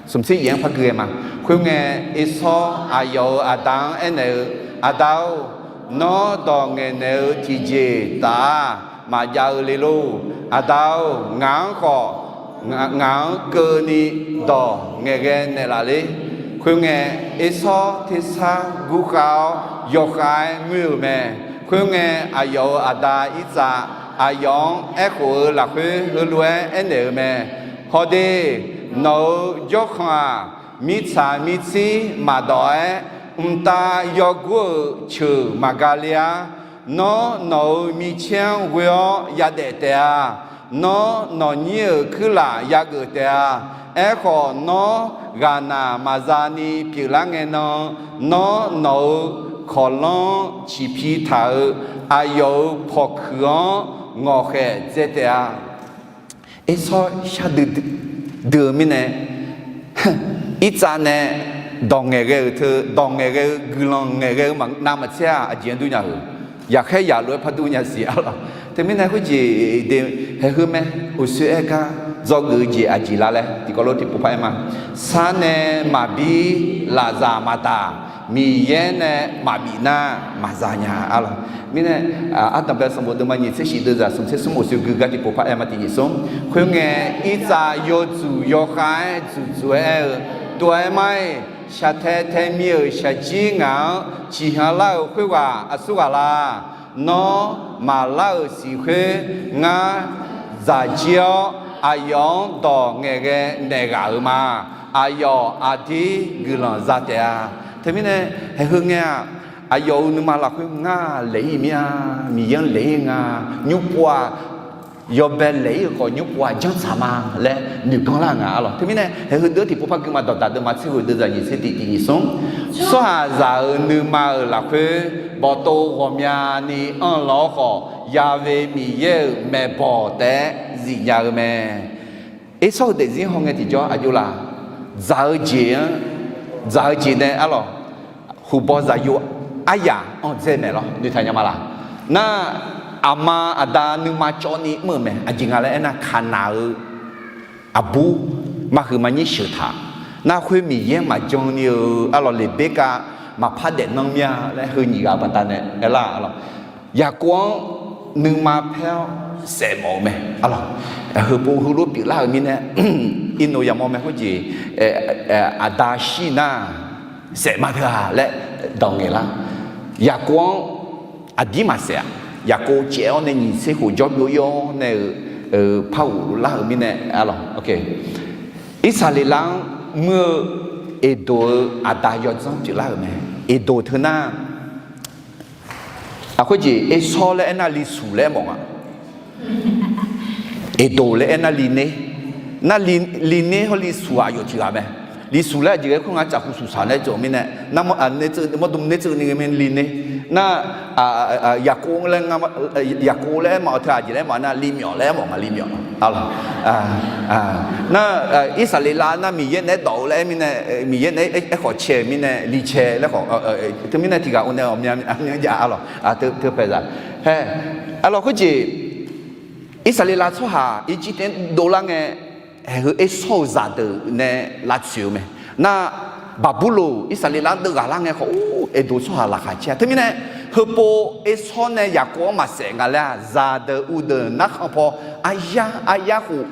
Smq tser yaef-anr par gui ghae ma. Khoerngae, Ersawr aqyawf-euq aqda-anr aernaeq-eu, Aqda-or, nawr dawq ngaeqnaeq-eu tiqjeq taf-aq maqjav-eu le lor. Aqda-or, ngaq-anr khawf, ngaq-anr keuvni dawq ngaeqghae naeqlaf ler. Khoerngae, Ersawr tersar gurkhav-awr yawkhav-aer ngoer-euq mae. Khoerngae, aqyawf-euq aqda Irtsav aqyawf-anr aerkhof-eu lafkhoer heulof-aer aernaeq-eu mae. Hawde, nawq-euq jawrkhanq-aq, mirtsaq mirtsir maqdawq-aer, mqtav yawgur-euq ceuq maqgale-ar. Nawr nawq-euq micaer-anr ghoe-awr yadaef taef-a. Nawr nawqnyir-euq kuirlaf yageuf taef-a. Aerkhawf, nawr ghaqnaq maqza ni pyeuflar ngae nan, nawr nawq-euq kawqlanr-anr ciqpi taq-euq aqyawf-euq pawqkuiq-anr ngawqkhaeq dzae taef-a. Ersawr shardui dui-eu mirnae, Irtsav nae dawq ngaeqghae-euq teu, dawq ngaeqghae-eu guiqlanq ngaeqghae-eu maqnav maqtser-aq, aqjeq-anr dur nya-euq, yaqkhaer yaqlof-aer par dur nya siq arlawq. Teumirnae khoerjeq de, haeqheu mae, uqshoe aer gar, dzawgeuf-eu jeq aqjeq lar laer tiqkawv lof tiqpov par aer ma. Sar nae maqbir, lafzaq maqdaq, Miqyaer nae maqbif nar maqza nya arlawq. Mirnae, ardanqbae sanqbof deuvma nyiq tser shif deuvzaq smq tser smr uqshoe gui gar tiqpov par aer ma tiq nyiq smr. Khoerngae, Irtsav yawdzuq yawkhav-aer dzuqdzuq-aer aer-eu, Tov-aer mar-iq, shaqtae tae mir-euq shaqjir ngaq-anr ciqha lar-euq khoerghaq aqsur ghaq la? Nawr maqlar-euq siq khoer ngar dzaq jir-awr, aqyawf-anr dawq ngaeqghae naeq ghaq-euq ma. Aqyawf aqdir guiqlanq za taef-a. Teumirnae, haeqheu ngae-aq, aqyawf-euq nuima lafkhoer ngar laeq-ir mir-a, Miqyaer-anr laeq-ir nga, nymrpov-aq, yawbae laeq-ir-euq khawf nymrpov-aq janrtsaq ma laer noeqganr lar-eu nga arlawq. Teumirnae, haeqheu deuq-anr tiqpov par gui ma. Dawqdaq deuvma tser ghoeq deuvzaq nyiq tser tiq tiq nyiq smr. Tsawrhaqzaq-euq nuima-euq lafkhoer bawqtov ghawqmyani anrlawq-awr khawf, Yaqve Miqyaer-euq maeqbawq taef-aer zifnya-eu mae. Ersawr-euq daefzir hawngae tiqjawr aqjox laf, dzaq-eu jeq-anr, dzaq-eu jeq nae arlawq, huqbaw zaqyo aryaq anr dzae maeq lawr noeqtaq nya ma laq. Nar, aqma aqda nuima cawv ni mr-euq mae. Aqjeq nga laer aernar, Kaqnaq-eu aqbur maqhuiq maqnyir sheuq taq. Nar, khoer Miqyaer maqjan ni-eu arlawq, Leqberkav maqpar daef nanr mir-a laer heu nyiq ghaq baqdanae aerlar arlawq. Yaqkov-anr nuima paer-awr saef mawf-eu mae arlawq. Heupov heulof pyeuflar-euq mirnae, irnoeq yamawr mae khoerjeq, aqda shir nar saef ma teu-a laer dawq ngaeq lar. Yaqkov-anr aqdir maqsaef-aq, Yaqkov caev-awr nae nyiq tser khof jawr byov ir-awr nae-euq par ghoflar-euq mirnae arlawq. Irsaqleqlav-anr muir-eu Eqdoq-eu aqda yawdzanr pyeuflar-euq mae. Eqdoq teu nar, aqkhoer jeq Ersawr laer aernar, Lishuq laer aermawf nga. Eqdoq laer aernar, Liner. Nar, Liner hawr Lishuq aqyawf tiq ghaq mae. Lishuq laer aqjeq ghae khoer nga, cafhu suqsaq laer cawq mirnae, mawrdm ner tseuvni ghae mae Liner. Nar, Yaqkov laer, Yaqkov laer aermawf-eu teu aqjeq laer aermawf nar, Limyawf laer aermawf nga, Limyawf. Nar, Irsaqleqlav nar Miqyaer naeq-aer dawq-eu laer aer mirnae, Miqyaer naeq-aer aerkhawf cae-euq mirnae, Licae laer khawf, teumirnae tiq ghaq-eu nae aqmyan jav arlawq, teu paeqzaq. Hae, arlawq khoerjeq, Irsaqleqlav tsawrhaq Irjirtav-anr dovlar ngae, haeqheu Ersawr-euq zaqdeuq nae lavtsoeq-eu mae. Nar, Baqburloq Irsaqleqlav-anr deuv ghaqlar ngae khawf, or, Eqdoq tsawrhaq laqkhaq caer-a. Teumirnae, heupov Ersawr nae Yaqkov-anr maqsaef nga laer-aq, zaqdeuq uvdeuq narkhan paw aryar aryar khof,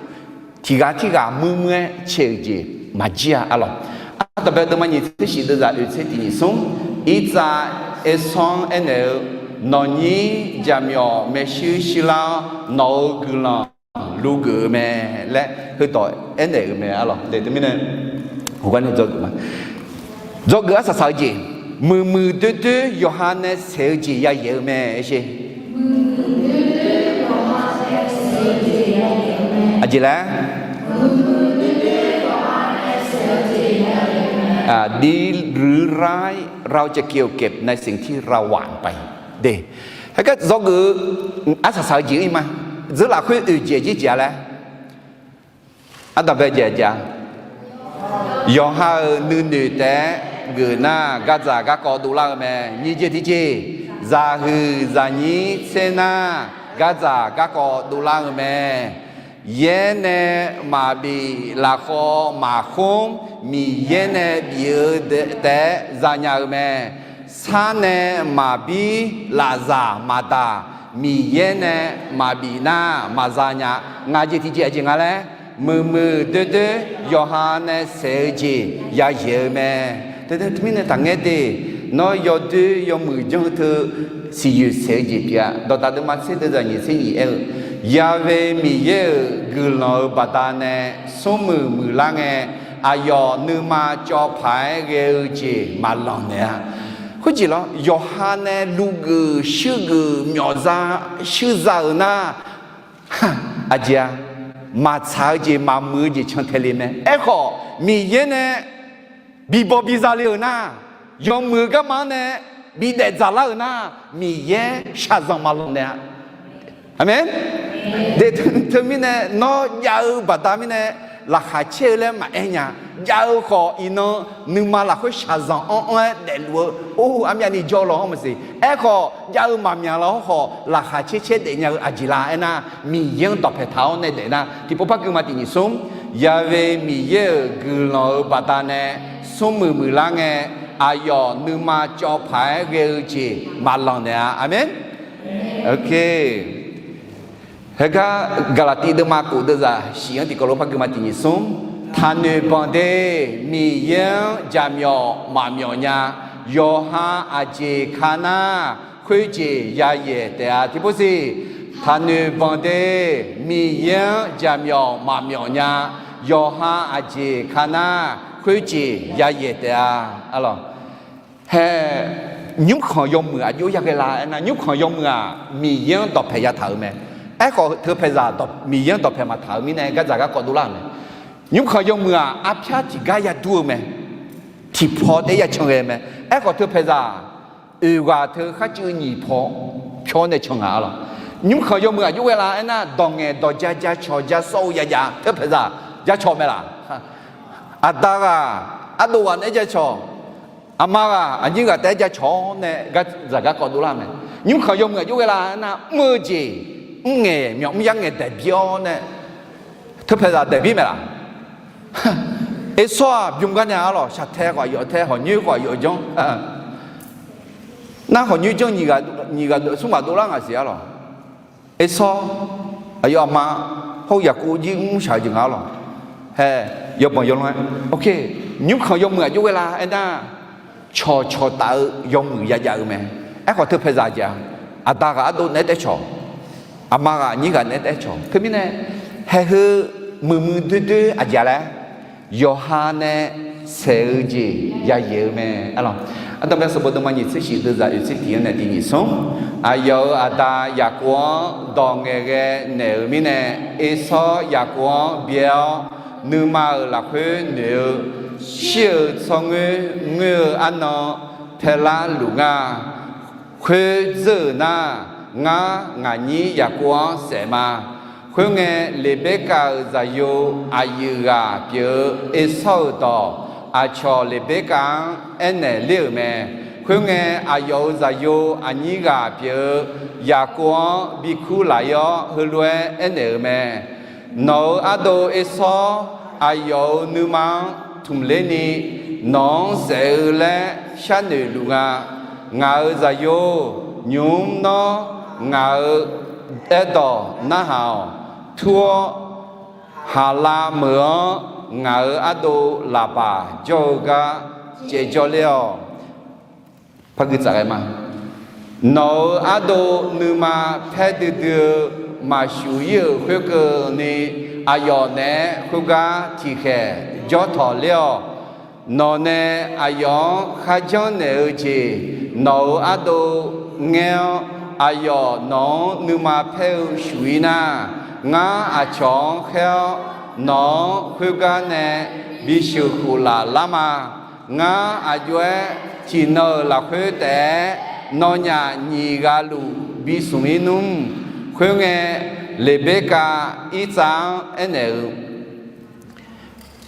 tiq ghaq tirghaq muir muir-aer cae-euq jeq maqjir-a arlawq. Ardanqbae deuvma nyiq tser shif deuvzaq oeq tser tiq nyiq smr. Irtsav Ersawr-anr aernaeq-eu, Nawqnyir jaqmyawf maershuir shuirlar-awr, nawq-euq guiqlanq lugeuf-eu mae laer heudawq aernaeq-euq mae arlawq. Teumirnae, heugar nae dzawgeuf ma. Dzawgeuf arsaq saq-eu jeq, muiqmuiq doer doer yawqha nae saeq-eu jeq yayaeq-eu mae aer sher. Aqjeq laer, เราจะเกี่ยวเก็บในสิ่งที่เราหว่านไป de. Heugar dzawgeuf-eu arsaq saq-eu jeq-ir ma. Dzeur lafkhoer oeq jeq jir jeq-a laer, ardanqbae jeq-a jeq-a, yawqha-euq nuinoeq taef-aer geuf nar, gardzaq garkawv dovlar-eu mae. Nyiq jeq tiqjeq, zaqhuiq zaqnyir tser nar, gardzaq garkawv dovlar-eu mae. Yaer nae maqbif, lafkhawv maqkhmr, Miqyaer nae bif-eu taef-aer zanya-eu mae. Sar nae maqbir, lafzaq maqdaq, Miqyaer nae maqbif nar maqzanya. Ngaq jeq tiqjeq aqjeq nga laer, muiqmuiq doerdoer yawqha nae saeq-eu jeq yayaeq-eu mae. Teumirnae taqngaer de, nawr yawdoer yawmuiq janr-eu teu siqyoeq saeq-eu jeq pyeuf-a. Dawqdaq deuvma tser deuvzaq nyiq tser nyiq aer-eu, Ya've Miqyaer-euq guiqlanq-euq baqdanae smrmuiq muiqlar ngae, aqyawf nuima cawv paq-aer ghae-eu jeq maqlanq naeq-a. Khoerjeq lawr, yawqha nae luvgeuf shuirgeuf myawfza shuirza-euq nar, aqjeq-a, maqtsaq-eu jeq maqmuiq-eu jeq cantae le mae. Aerkhawf, Miqyaer nae bibaw biza le-euq nar, yawmuiq-eu garma-anr nae bidaef dzaqlar-euq nar, Miqyaer shaqzanq maqlanq naeq-a. Aqmeq. Teumirnae nawr jav-eu baqda mirnae laqkhaq caer-eu laer maqaer nya. Jav-eu khawf iqnan nuima lafkhoer shaqzanq anr-anr-aer daefluf-eu, or, armyavni jawr law-anr maqsiq. Aerkhawf jav-eu maqmyaq law-anr khawf laqkhaq caer caer daefnya-eu aqjeq la aernar, Miqyaer-anr dawqpaeq taq-awr nae daef nar, tiqpov par gui ma tiq nyiq smr, Ya've Miqyaer-euq guiqlanq-euq baqdanae smrmuiq muiqlar ngae, aqyawf nuima cawv paq-aer ghae-eu jeq maqlanq naeq-a. Aqmeq. Heugar Gaqlaqtiv deuvma kof deuvzaq shif-anr tiqkawv lof par gui ma tiq nyiq smr, taqnoeq banq de, Miqyaer-anr jaqmyawf maqmyawf nya, yawqha aqjeq ka nar, khoerjeq yayaeq taef-a. Tiqpov siq, taqnoeq banq de, Miqyaer-anr jaqmyawf maqmyawf nya, yawqha aqjeq ka nar, khoerjeq yayaeq taef-a. Alawq, hae, nymrkhanq yawmuiq aqjox yaghae la aernar, nymrkhanq yawmuiq-aq Miqyaer-anr dawqpaeq yataq-euq mae. Aerkhawf teu paeqzaq Miqyaer-anr dawqpaeq maqtaq-euq mirnae gardzaq garkawv dovlar-euq mae. Nymrkhanq yawmuiq-aq arpyar tiqgar yadur-eu mae. Tiqpaw taef-aer yacan ghae mae. Aerkhawf teu paeqzaq oeq ghaq teu kharcuiv nyiq paw pyawr nae can ngaq-a lawq. Nymrkhanq yawmuiq aqjox ghae la aernar, dawq ngaeq dawq ja ja cawq ja sawr-eu yajav teu paeqzaq ja cawq mae laq. Aqda ghaq ardov ghaq naeq-aer ja cawq, aqma ghaq aqnyir ghaq taef-aer ja cawq-awr nae gardzaq garkawv dovlar mae. Nymrkhanq yawmuiq aqjox ghae la aernar, mr-eu jeq mrngaeq myawq mr yar ngaeq daeqbir-awr nae teu paeqzaq daeqbir mae laq. Ersawr-aq bymr gar nya-a lawq, shaqtae khawf aqyawf tae, hawqnyoer khawf aqyawf janr. Nar hawqnyoer janr nyiq ghaq smr ghaq dovlar ngaq siq-a lawq. Ersawr, aqyawf aqma, hawr-eu Yaqkov jir mrshaq-eu jeq nga-a lawq. Hae, yawbanq yawlanr-aer, ok, nymrkhanq yawmuiq aqjox ghae la aernar, cawqcawq taf-eu yawmuiq yajav-eu mae. Aerkhawf teu paeqzaq jeq-aq, aqda ghaq ardov naeq-aer taef-aer cawq, aqma ghaq aqnyir ghaq naeq-aer taef-aer cawq. Teumirnae, haeq heu muiqmuiq doerdoer aqjeq laer, yawqha nae saeq-eu jeq yayaeq-eu mae. Ardanqbae sanqbof deuvma nyiq tser shif deuvzaq oeq tser tiq-anr nae tiq nyiq smr, aqyawf-euq aqda Yaqkov-anr dawq ngaeqghae naeq-euq mirnae, Ersawr Yaqkov-anr byae-awr, nuima-euq lafkhoer noeq-eu, shir-eu tsawrngoer ngoer-eu arnan paelar luf nga. Khoer dzeur-euq nar, ngar ngaqnyir Yaqkov-anr saef ma. Khoerngae, Leqberkav-euq zaqyo aqyuif ghaq pyeuf-eu Ersawr-euq dawq aqcawq Leqberkav-anr aernaeq ler-euq mae. Khoerngae, aqyawf-euq zaqyo aqnyir ghaq pyeuf-eu Yaqkov-anr bikur laf-ir-awr, heulof-aer aernaeq-euq mae. Nawq-euq ardov Ersawr aqyawf-euq nuima-anr tmq ler ni, nawq-anr saef-eu laer sharnoeq luf nga. Ngaq-euq zaqyo, nymq-mr nawr ngaq-euq aerdawq narhaq-awq. Tur-awr, haqlav meuq-anr ngaq-euq ardov laqbaq jawr-eu gar caevjawr ler-awq. Par gui tsaf ghae ma. Nawq-euq ardov nuima paer duidui-eu maqshuq-ir-euq khoerkeuvni, aqyawf naeq-aer khoergar tiqkhaeq jawr tawq ler-awq. Nawq nae aqyawf-anr kharjanr naeq-eu jeq nawq-euq ardov ngaer-awr, aqyawf nawq-anr nuima paer-eu shuf-ir nar, ngar aqcawq-anr khaer-awr, nawq-anr khoergar nae bisheuq khof laf lar ma. Ngar aqjox-aer tiqnan-euq lafkhoer taef-aer nawnyaf nyiq ghaq luf bismq-ir nmr. Khoerngae, Leqberkav Irtsav-anr aernaeq-eu,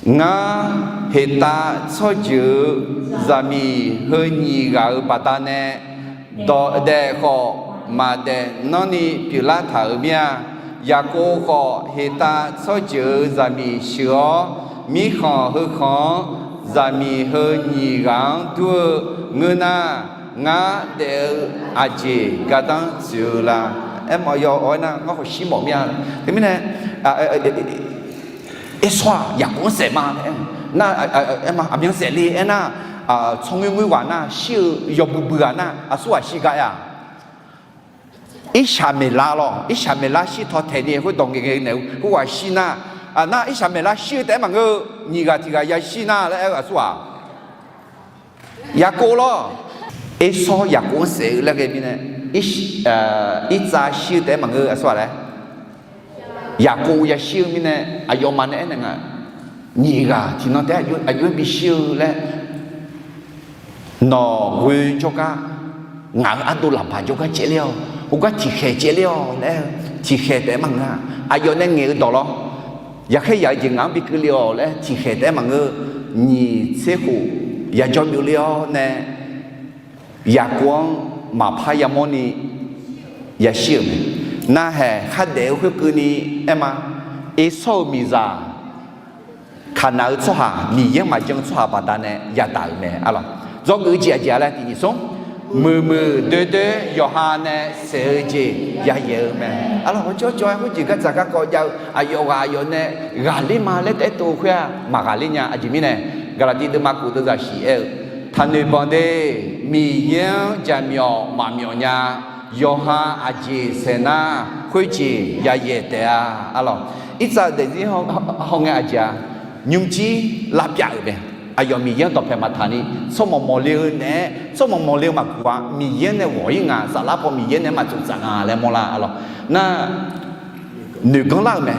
Ngar heqtav tsawrjeuq-eu zaqmiq heu nyiq ghaq-euq baqdanae dawq daef khawf, maqdaef nanrni pyeuflar taq-euq mir-a. Yaqkov khawf, heqtav tsawrjeuq-euq zaqmiq sheuq-awr, mirkhanq heukhanq-anr zaqmiq heu nyiq ghaq-anr dur-eu ngeur nar, ngar daef-eu aqjeq gardanr tsoeq-eu la. Aermawf yaw-awr aernar, ngar khawf shir mawf mir-a. Teumirnae, Ersawr-aq Yaqkov-anr saef ma laer aer-eu nar, aqmyan saef le aernar, tsawrngoer ngoer ghaq nar shir-eu yawbui bui ghaq nar aqsurghaq shir gar aer-a. Irsaqmeqlar lawr, Irsaqmeqlar shir taw taeq ni khoerdawq ngaeqghae naeq-eu khoerghaq shir nar, nar Irsaqmeqlar shir-eu taef-aer maqngeur-eu, nyiq ghaq tiq ghaq yashir nar laer aer-eu aqsurghaq Yaqkov lawr. Ersawr Yaqkov-anr saef-eu laer ghae mirnae, Irtsav shir-eu taef-aer maqngeur-eu aqsurghaq laer, Yaqkov yashir-eu mirnae, aqyawfmaf nae aernaeq nga, nyiq ghaq tiqnan taef-aer aqjox-aer bishir-eu laer, nawq ghoe jawrgar, ngaq-euq ardov laqbaq jawrgar caevler-awq, khoergar tiqkhaeq caevler-awq laer-eu, tiqkhaeq taef-aer maqngeur-a. Aqyawf nae ngaeq-eu dawq lawr, yaqkhaer yaq-eu jeq ngaq-anr bi keuvle-awq laer tiqkhaeq taef-aer maqngeur-eu, nyiq tser khof yajawr byovler-awr nae, Yaqkov-anr maqpar yamawrni yashir-euq mae. Narhaq khardaef-eu khoerkeuvni aer ma. Ersawr-euq miqzaq Kaqnaq-eu tsawrhaq, Miqyaer-anr maqjan-eu tsawrhaq baqdanae yadaq-euq mae. Arlawq, dzawgeuf-eu jeq aqjeq-a laer tiq nyiq smr, muiqmuiq doerdoer yawqha nae saef-eu jeq yayaeq-eu mae. Arlawq, hawcawr cawv-aer khoerjeq gardzaq garkawv jav-eu aqyawf ghaq aqyawf nae ghaqler ma laer taef-aer tov-eu khoer-aq maqghaqler nya. Aqjeq mirnae, Gaqlaqtiv deuvma kof deuvzaq shif aer-eu, taqnoeq banq de, Miqyaer-anr jaqmyawf maqmyawf nya. Yawqha aqjeq saeq nar khoerjeq yayaeq taef-a. Arlawq, Irtsav daefzir hawngae aqjeq-a, nymrjir lavpyav-euq mae. Aqyawf Miqyaer-anr dawqpae maqtaq ni tsawrmawq mawqle-eu naeq-aer, tsawrmawq mawqle-eu maqguq-a, Miqyaer nae ghawq-ir nga, saflar paw Miqyaer naeq-aer maqtsoftsaf nga laer mawrlar. Arlawq, nar noeqganr lar-euq mae.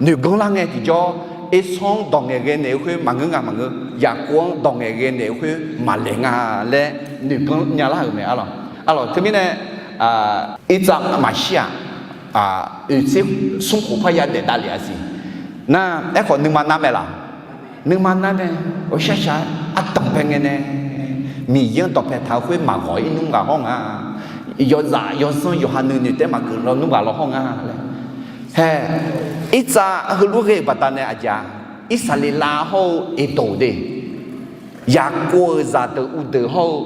Noeqganr lar ngae tiqjawr, Ersawr-anr dawq ngaeqghae naeq-eu khoer maqngeur nga maqngeur, Yaqkov-anr dawq ngaeqghae naeq-eu khoer maqlaeq nga laer noeqganr nya lar-euq mae. Arlawq, arlawq, teumirnae Irtsav maqshir-aq, oeq tser smr khof parya daef davlef-a siq. Nar, aerkhawf nuima nar mae laq? Nuima nar mae. Ghawqshaq shaq-aer ardanq bae ngae nae Miqyaer-anr dawqpae taq-eu khoer maqghawq-ir nmr ghaq hawr nga. Yawzaf yawzanr yawqha nuinoeq taef-aer maqgeuf lawnmr ghaq law hawr nga laer. Hae, Irtsav heulof ghae-euq baqdanae aqjeq-a, Irsaqleqlav hawr-eu Eqdoq de, Yaqkov-euq zaqdeuq uvdeuq hawr-eu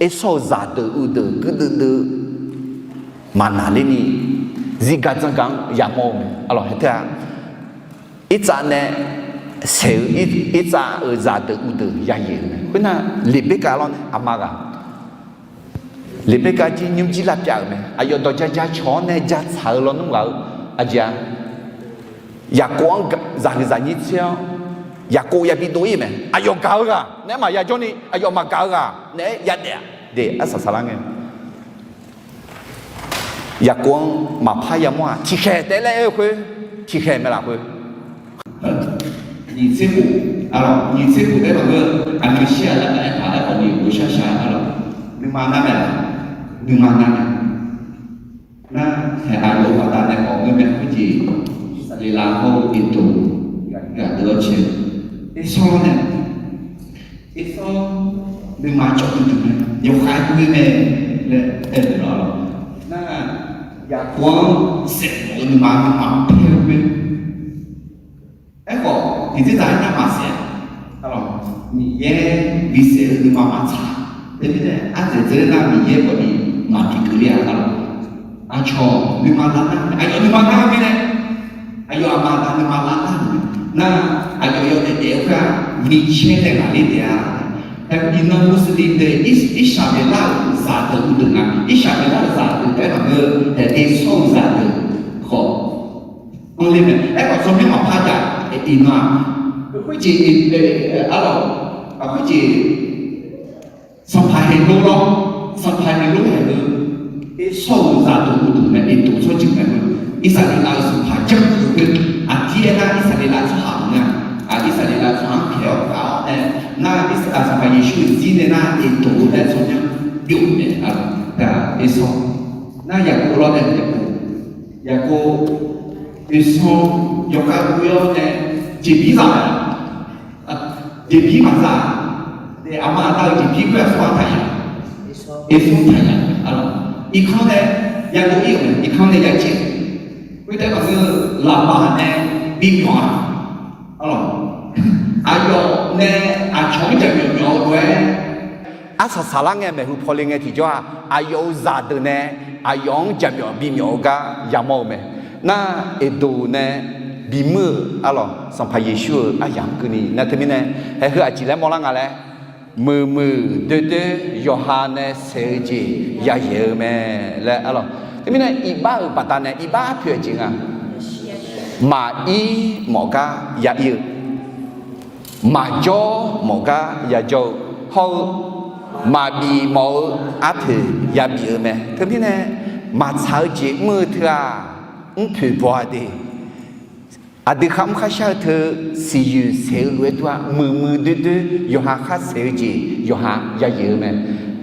Ersawr-euq zaqdeuq uvdeuq guirdeuv deuv maqnaqler ni, zirgar dzanrgar-anr yamawr-eu mae. Arlawq, hae tae-a, Irtsav nae saeq-eu Irtsav-euq zaqdeuq uvdeuq yayaeq-eu mae. Khoernar, Leqberkav lawr nae aqma ghaq, Leqberkav jir nymrjir lavpyav-euq mae. Aqyawf dawq ja ja cawq-awr nae ja tsaq-eu lawnmr ghaq-eu aqjeq-a, Yaqkov-anr zaqhuiq zaqnyir tser-awr, Yaqkov yabi dov-ir mae. Aqyawf gaq-eu ghaq naeq-aer maqya jawr ni, aqyawf maqgaq-eu ghaq naeq-aer yadaef-a. De, arsaq saqlar ngae Yaqkov-anr maqpar yamawr-aq, tiqkhaeq taef-aer laer aer-eu khoer, tiqkhaeq mae laf khoer. Nyiq tser khof, arlawq, nyiq tser khof taef-aer maqngeur, aqmyanshir-aq lavnav aertaq-aer khawf ni ghawqshaq shaq-aer arlawq, nuima nar mae laf, nuima nar mae. Nar, hae, aqyawf-euq baqdanae khawf ngeur mae khoerjeq, Irsaqleqlav hawr-eu Eqdoq gaqdeuv-awr cae, Ersawr nae, Ersawr nuima cawv duidui mae, yawkhav ghoe mae laer aer-eu lawq. Nar, Yaqkov-anr saef mawf-eu nuima nuima paer-eu mae. Aerkhawf tiqdzer taq-aer nar maqsaef-a. Arlawq, Miqyaer bisaef-eu nuima maqtsaq. Teumirnae ardzaeq dzae nar Miqyaer khawf ni maqbi keuvle-a. Arlawq, aqcawq nuima lar nar, aqyawf nuima lar-eu mirnae, aqyawf aqma aqda nuima lar nar-euq mae. Nar, aqyawf yawdaef daef-eu khoer-aq, micaer nae ghaqler taef-a. Hae, iqnan Muslim deuq, Irsaqleqlav-euq zaqdeuq uvdeuq nga. Irsaqleqlav-euq zaqdeuq taef-aer maqngeur, Ersawr-euq zaqdeuq khawf anr ler mae. Aerkhawf tsawrmyanr maqpar jav, iqnan-aq, khoerjeq, arlawq, khoerjeq Sanqpaq Heqlov lawr, Sanqpaq Heqlov haeq-eu Ersawr-euq zaqdeuq uvdeuq mae, Eqdoq tsawrjeuq mae. Irsaqleqlav-euq sanqpaq janr-eu khoer, aqdir aernar Irsaqleqlav tsawrhaq maqngeur-a. Irsaqleqlav tsawrhaq-anr pyaeq-awr gaq-awr nae, nar, Sanqpaq Yeqsur-euq zir nae nar Eqdoq-eu laer tsawrmyanr byov-eu mae. Ersawr, nar, Yaqkov lawr nae Yaqkov, Yaqkov, Ersawr yawkhav ghoe-awr nae jeqbir za-a. Jeqbir maqza-a. Aqma aqda-euq jeqbir khoer aqsur-aq taqyaq, Ersawr taqyaq. Arlawq, irkanr nae yadov ir-euq mae, irkanr nae yajeq. Khoertaef maqngeur-eu, laqbaq nae bimyawf-a. Aqyawf nae aqcawq-anr jaqmyawf myawf-eu lof-aer, arsaq saqlar ngae maeqhu pawle ngae tiqjawr-aq, aqyawf-euq zaqdeuq nae aqyawf-anr jaqmyawf bimyawf-eu gar yamawr-eu mae. Nar, Eqdoq nae bimuir-euq arlawq, Sanqpaq Yeqsur-euq aryamq keuvni nar teumirnae, haeq heu aqjeq laer mawrlar nga laer, muiqmuiq doerdoer yawqha nae saeq-eu jeq yayaeq-eu mae laer arlawq. Teumirnae iqbax-euq baqdanae iqbax arpoeq-eu jeq nga. Maqir mawf gar ya ir-eu, maqjawr mawf gar yajawr-eu hawr-eu, maqbif mawf-eu arpoeq yabif-eu mae. Teumirnae, maqtsaq-eu jeq mr-eu teu-aq, mrpoeq baw-a de. Aqdui kharmr kharshar-eu teu siqyoeq saeq-eu lof-aer dur-a, muiqmuiq doerdoer yawqha khar saeq-eu jeq yawqha yayaeq-eu mae.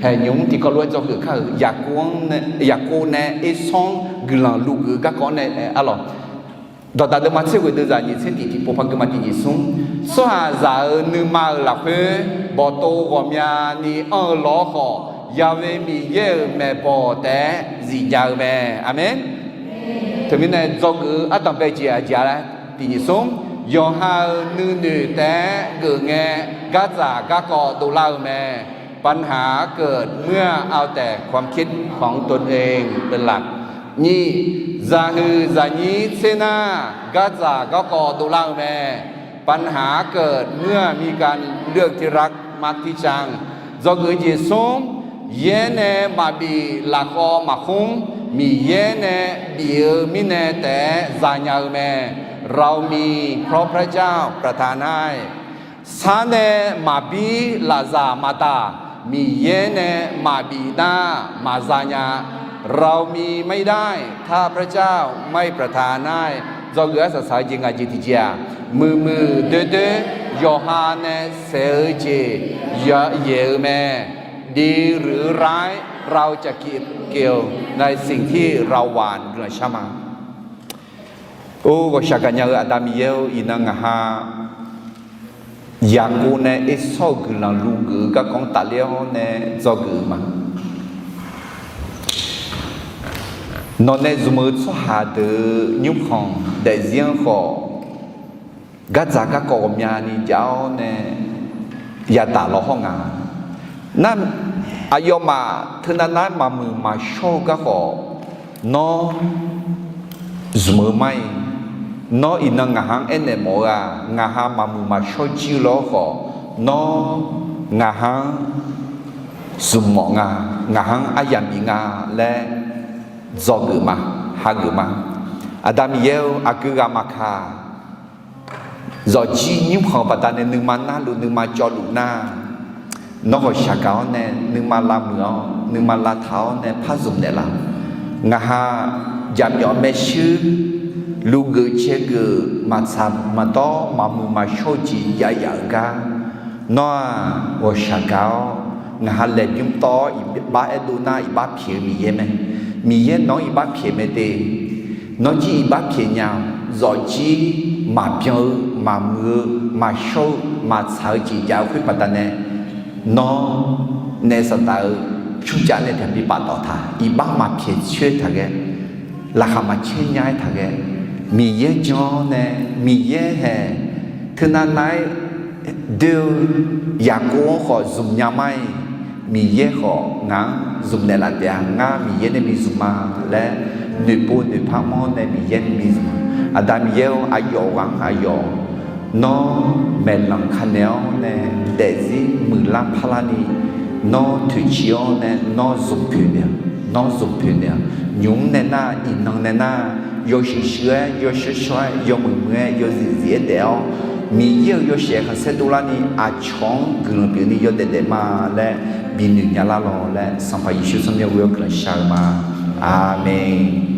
Haeq nymq-mr tiqkawv lof-aer dzawgeuf kar-euq Yaqkov-anr nae, Yaqkov nae Ersanr-anr guiqlanq luvgeuf-eu garkawv-anr nae arlawq. Dawqdaq deuvma tser ghoeq deuvzaq nyiq tser tiq tiqpov par geuvma tiq nyiq smr. Tsawrhaqzaq-euq nuima-euq lafkhoer bawqtov ghawqmyani anr-eu lawr khawf, Yaqve Miqyaer-euq maeqbawq taef-aer zifjav-eu mae. Aqmeq. Teumirnae dzawgeuf-eu ardanqbae jeq aqjeq-a laer tiq nyiq smr. Yawqha-euq nuinoeq taef-aer geuf ngae, gardzaq garkawv dovlar-eu mae. ปัญหาเกิดเมื่อเอาแต่ความคิดของตนเองเป็นหลัก Nyiq, zaqhuiq zaqnyir tser nar, gardzaq garkawv dovlar-eu mae. ปัญหาเกิดเมื่อมีการเลือกที่รักมักที่ชัง Dzawgeuf-eu jeq smr, yaer nae maqbif lafkhawv maqkhmr, Miqyaer nae bif-eu mirnae taef-aer zanya-eu mae. เรามีเพราะพระเจ้าประทานให้ Sar nae maqbir lafzaq maqdaq, Miqyaer nae maqbif nar maqzanya. เรามีไม่ได้ถ้าพระเจ้าไม่ประทานให้ Dzawgeuf arsaq saq-eu jeq ngaq jeq tiqjeq-aq, muiqmuiq doerdoer yawqha nae saeq-eu jeq yayaeq-eu mae. ดีหรือร้าย เราจะเก็บเกี่ยวในสิ่งที่เราหว่าน Guiqlanq shar ma. Or, ghawqshaq gaqnya-eu Aqda Miqyaer-or, iqnan ngaq ha Yaqkov nae Ersanr-euq guiqlanq luvgeuf-eu garkawv-anr tafler-awr nae dzawgeuf-eu ma. Nawq nae zmq-eu tsawrhaq deuq-euq nymrkhanq daefzir-anr khawf, gardzaq garkawv ghawqmyani jav-awr nae yadaq law hawr nga. Nar, aqyawfmaf teunav nar-aer maqmuiq maqshawr-eu garkhawf, nawr zmq-eu mar-iq, nawr iqnan ngaq ha-anr aernaeq mawf-eu-aq, ngaq ha maqmuiq maqshawr jir-eu lawr khawf, nawr ngaq ha-anr zmq mawf nga, ngaq ha-anr aryamq bif nga laer dzawgeuf ma, hageuf ma. Aqda Miqyaer-or, aqgeu ghaq maqkaq, zawqjir nymrkhanq baqdanae nuima narluf nuima cawvluf nar, nawr ghawqshaq gaq-awr nae nuima lavmuiq-awr nuima lavtaq-awr nae par zmq naeqlaf. Ngaq ha jaqmyawf maershuir luvgeuf caergeuf maqtsaq maqdawr maqmuiq maqshawr-eu jeq jav yaf-euq gar, nawr-aq ghawqshaq gaq-awr ngaq ha laeqbymr tawv-awr iqbax aerdov nar iqbax pyaeq-eu Miqyaer mae. Miqyaer nawq-anr iqbax pyaeq mae de. Nawr jir iqbax pyaeq nya-awq. Zawqjir maqbyan-eu maqmuiq-eu maqshawr-eu maqtsaq-eu jeq jav-eu khoer baqdanae, nawr naef Saqdaq-euq cmrjav nae taqbi paftawf taq, iqbax maqpyaeq coer taq ghae, laqkhaq maqcaer nya-aer taq ghae, Miqyaer jan-awr nae Miqyaer haeq teunav nav-aer doer-eu Yaqkov-anr khawf zmq nya mar-iq, Miqyaer khawf ngaq-anr zmq naeqlaf taef-a. Ngar Miqyaer nae bi zmq ma laer noeqpov noeqpar mawr nae Miqyaer nae bi zmq. Aqda Miqyaer-or, aqyawf ghaq-anr aqyawf nawr maeqlanq kanaeq-awr nae daefzir muiqlar parlarni, nawr toeqciv-awr nae nawr zmq poeq naeq-awq, nawr zmq poeq naeq-awq. Nymq-mr nae nar, iqnan nae nar, yawshuif shuif-aer, yawshawr shawr-aer, yawmuiq muiq-aer, yawzif zif-aer daef-awr, Miqyaer-euq yawshaef khanqsaer dovlarni aqcawq-anr guiqlanq pyeufni yawdaef daef ma laer binoeq nya lar lawq laer, Sanqpaq Yeqsur tsawrmyanr ghoe-awr guiqlanq shar-eu ma. Aqmeq.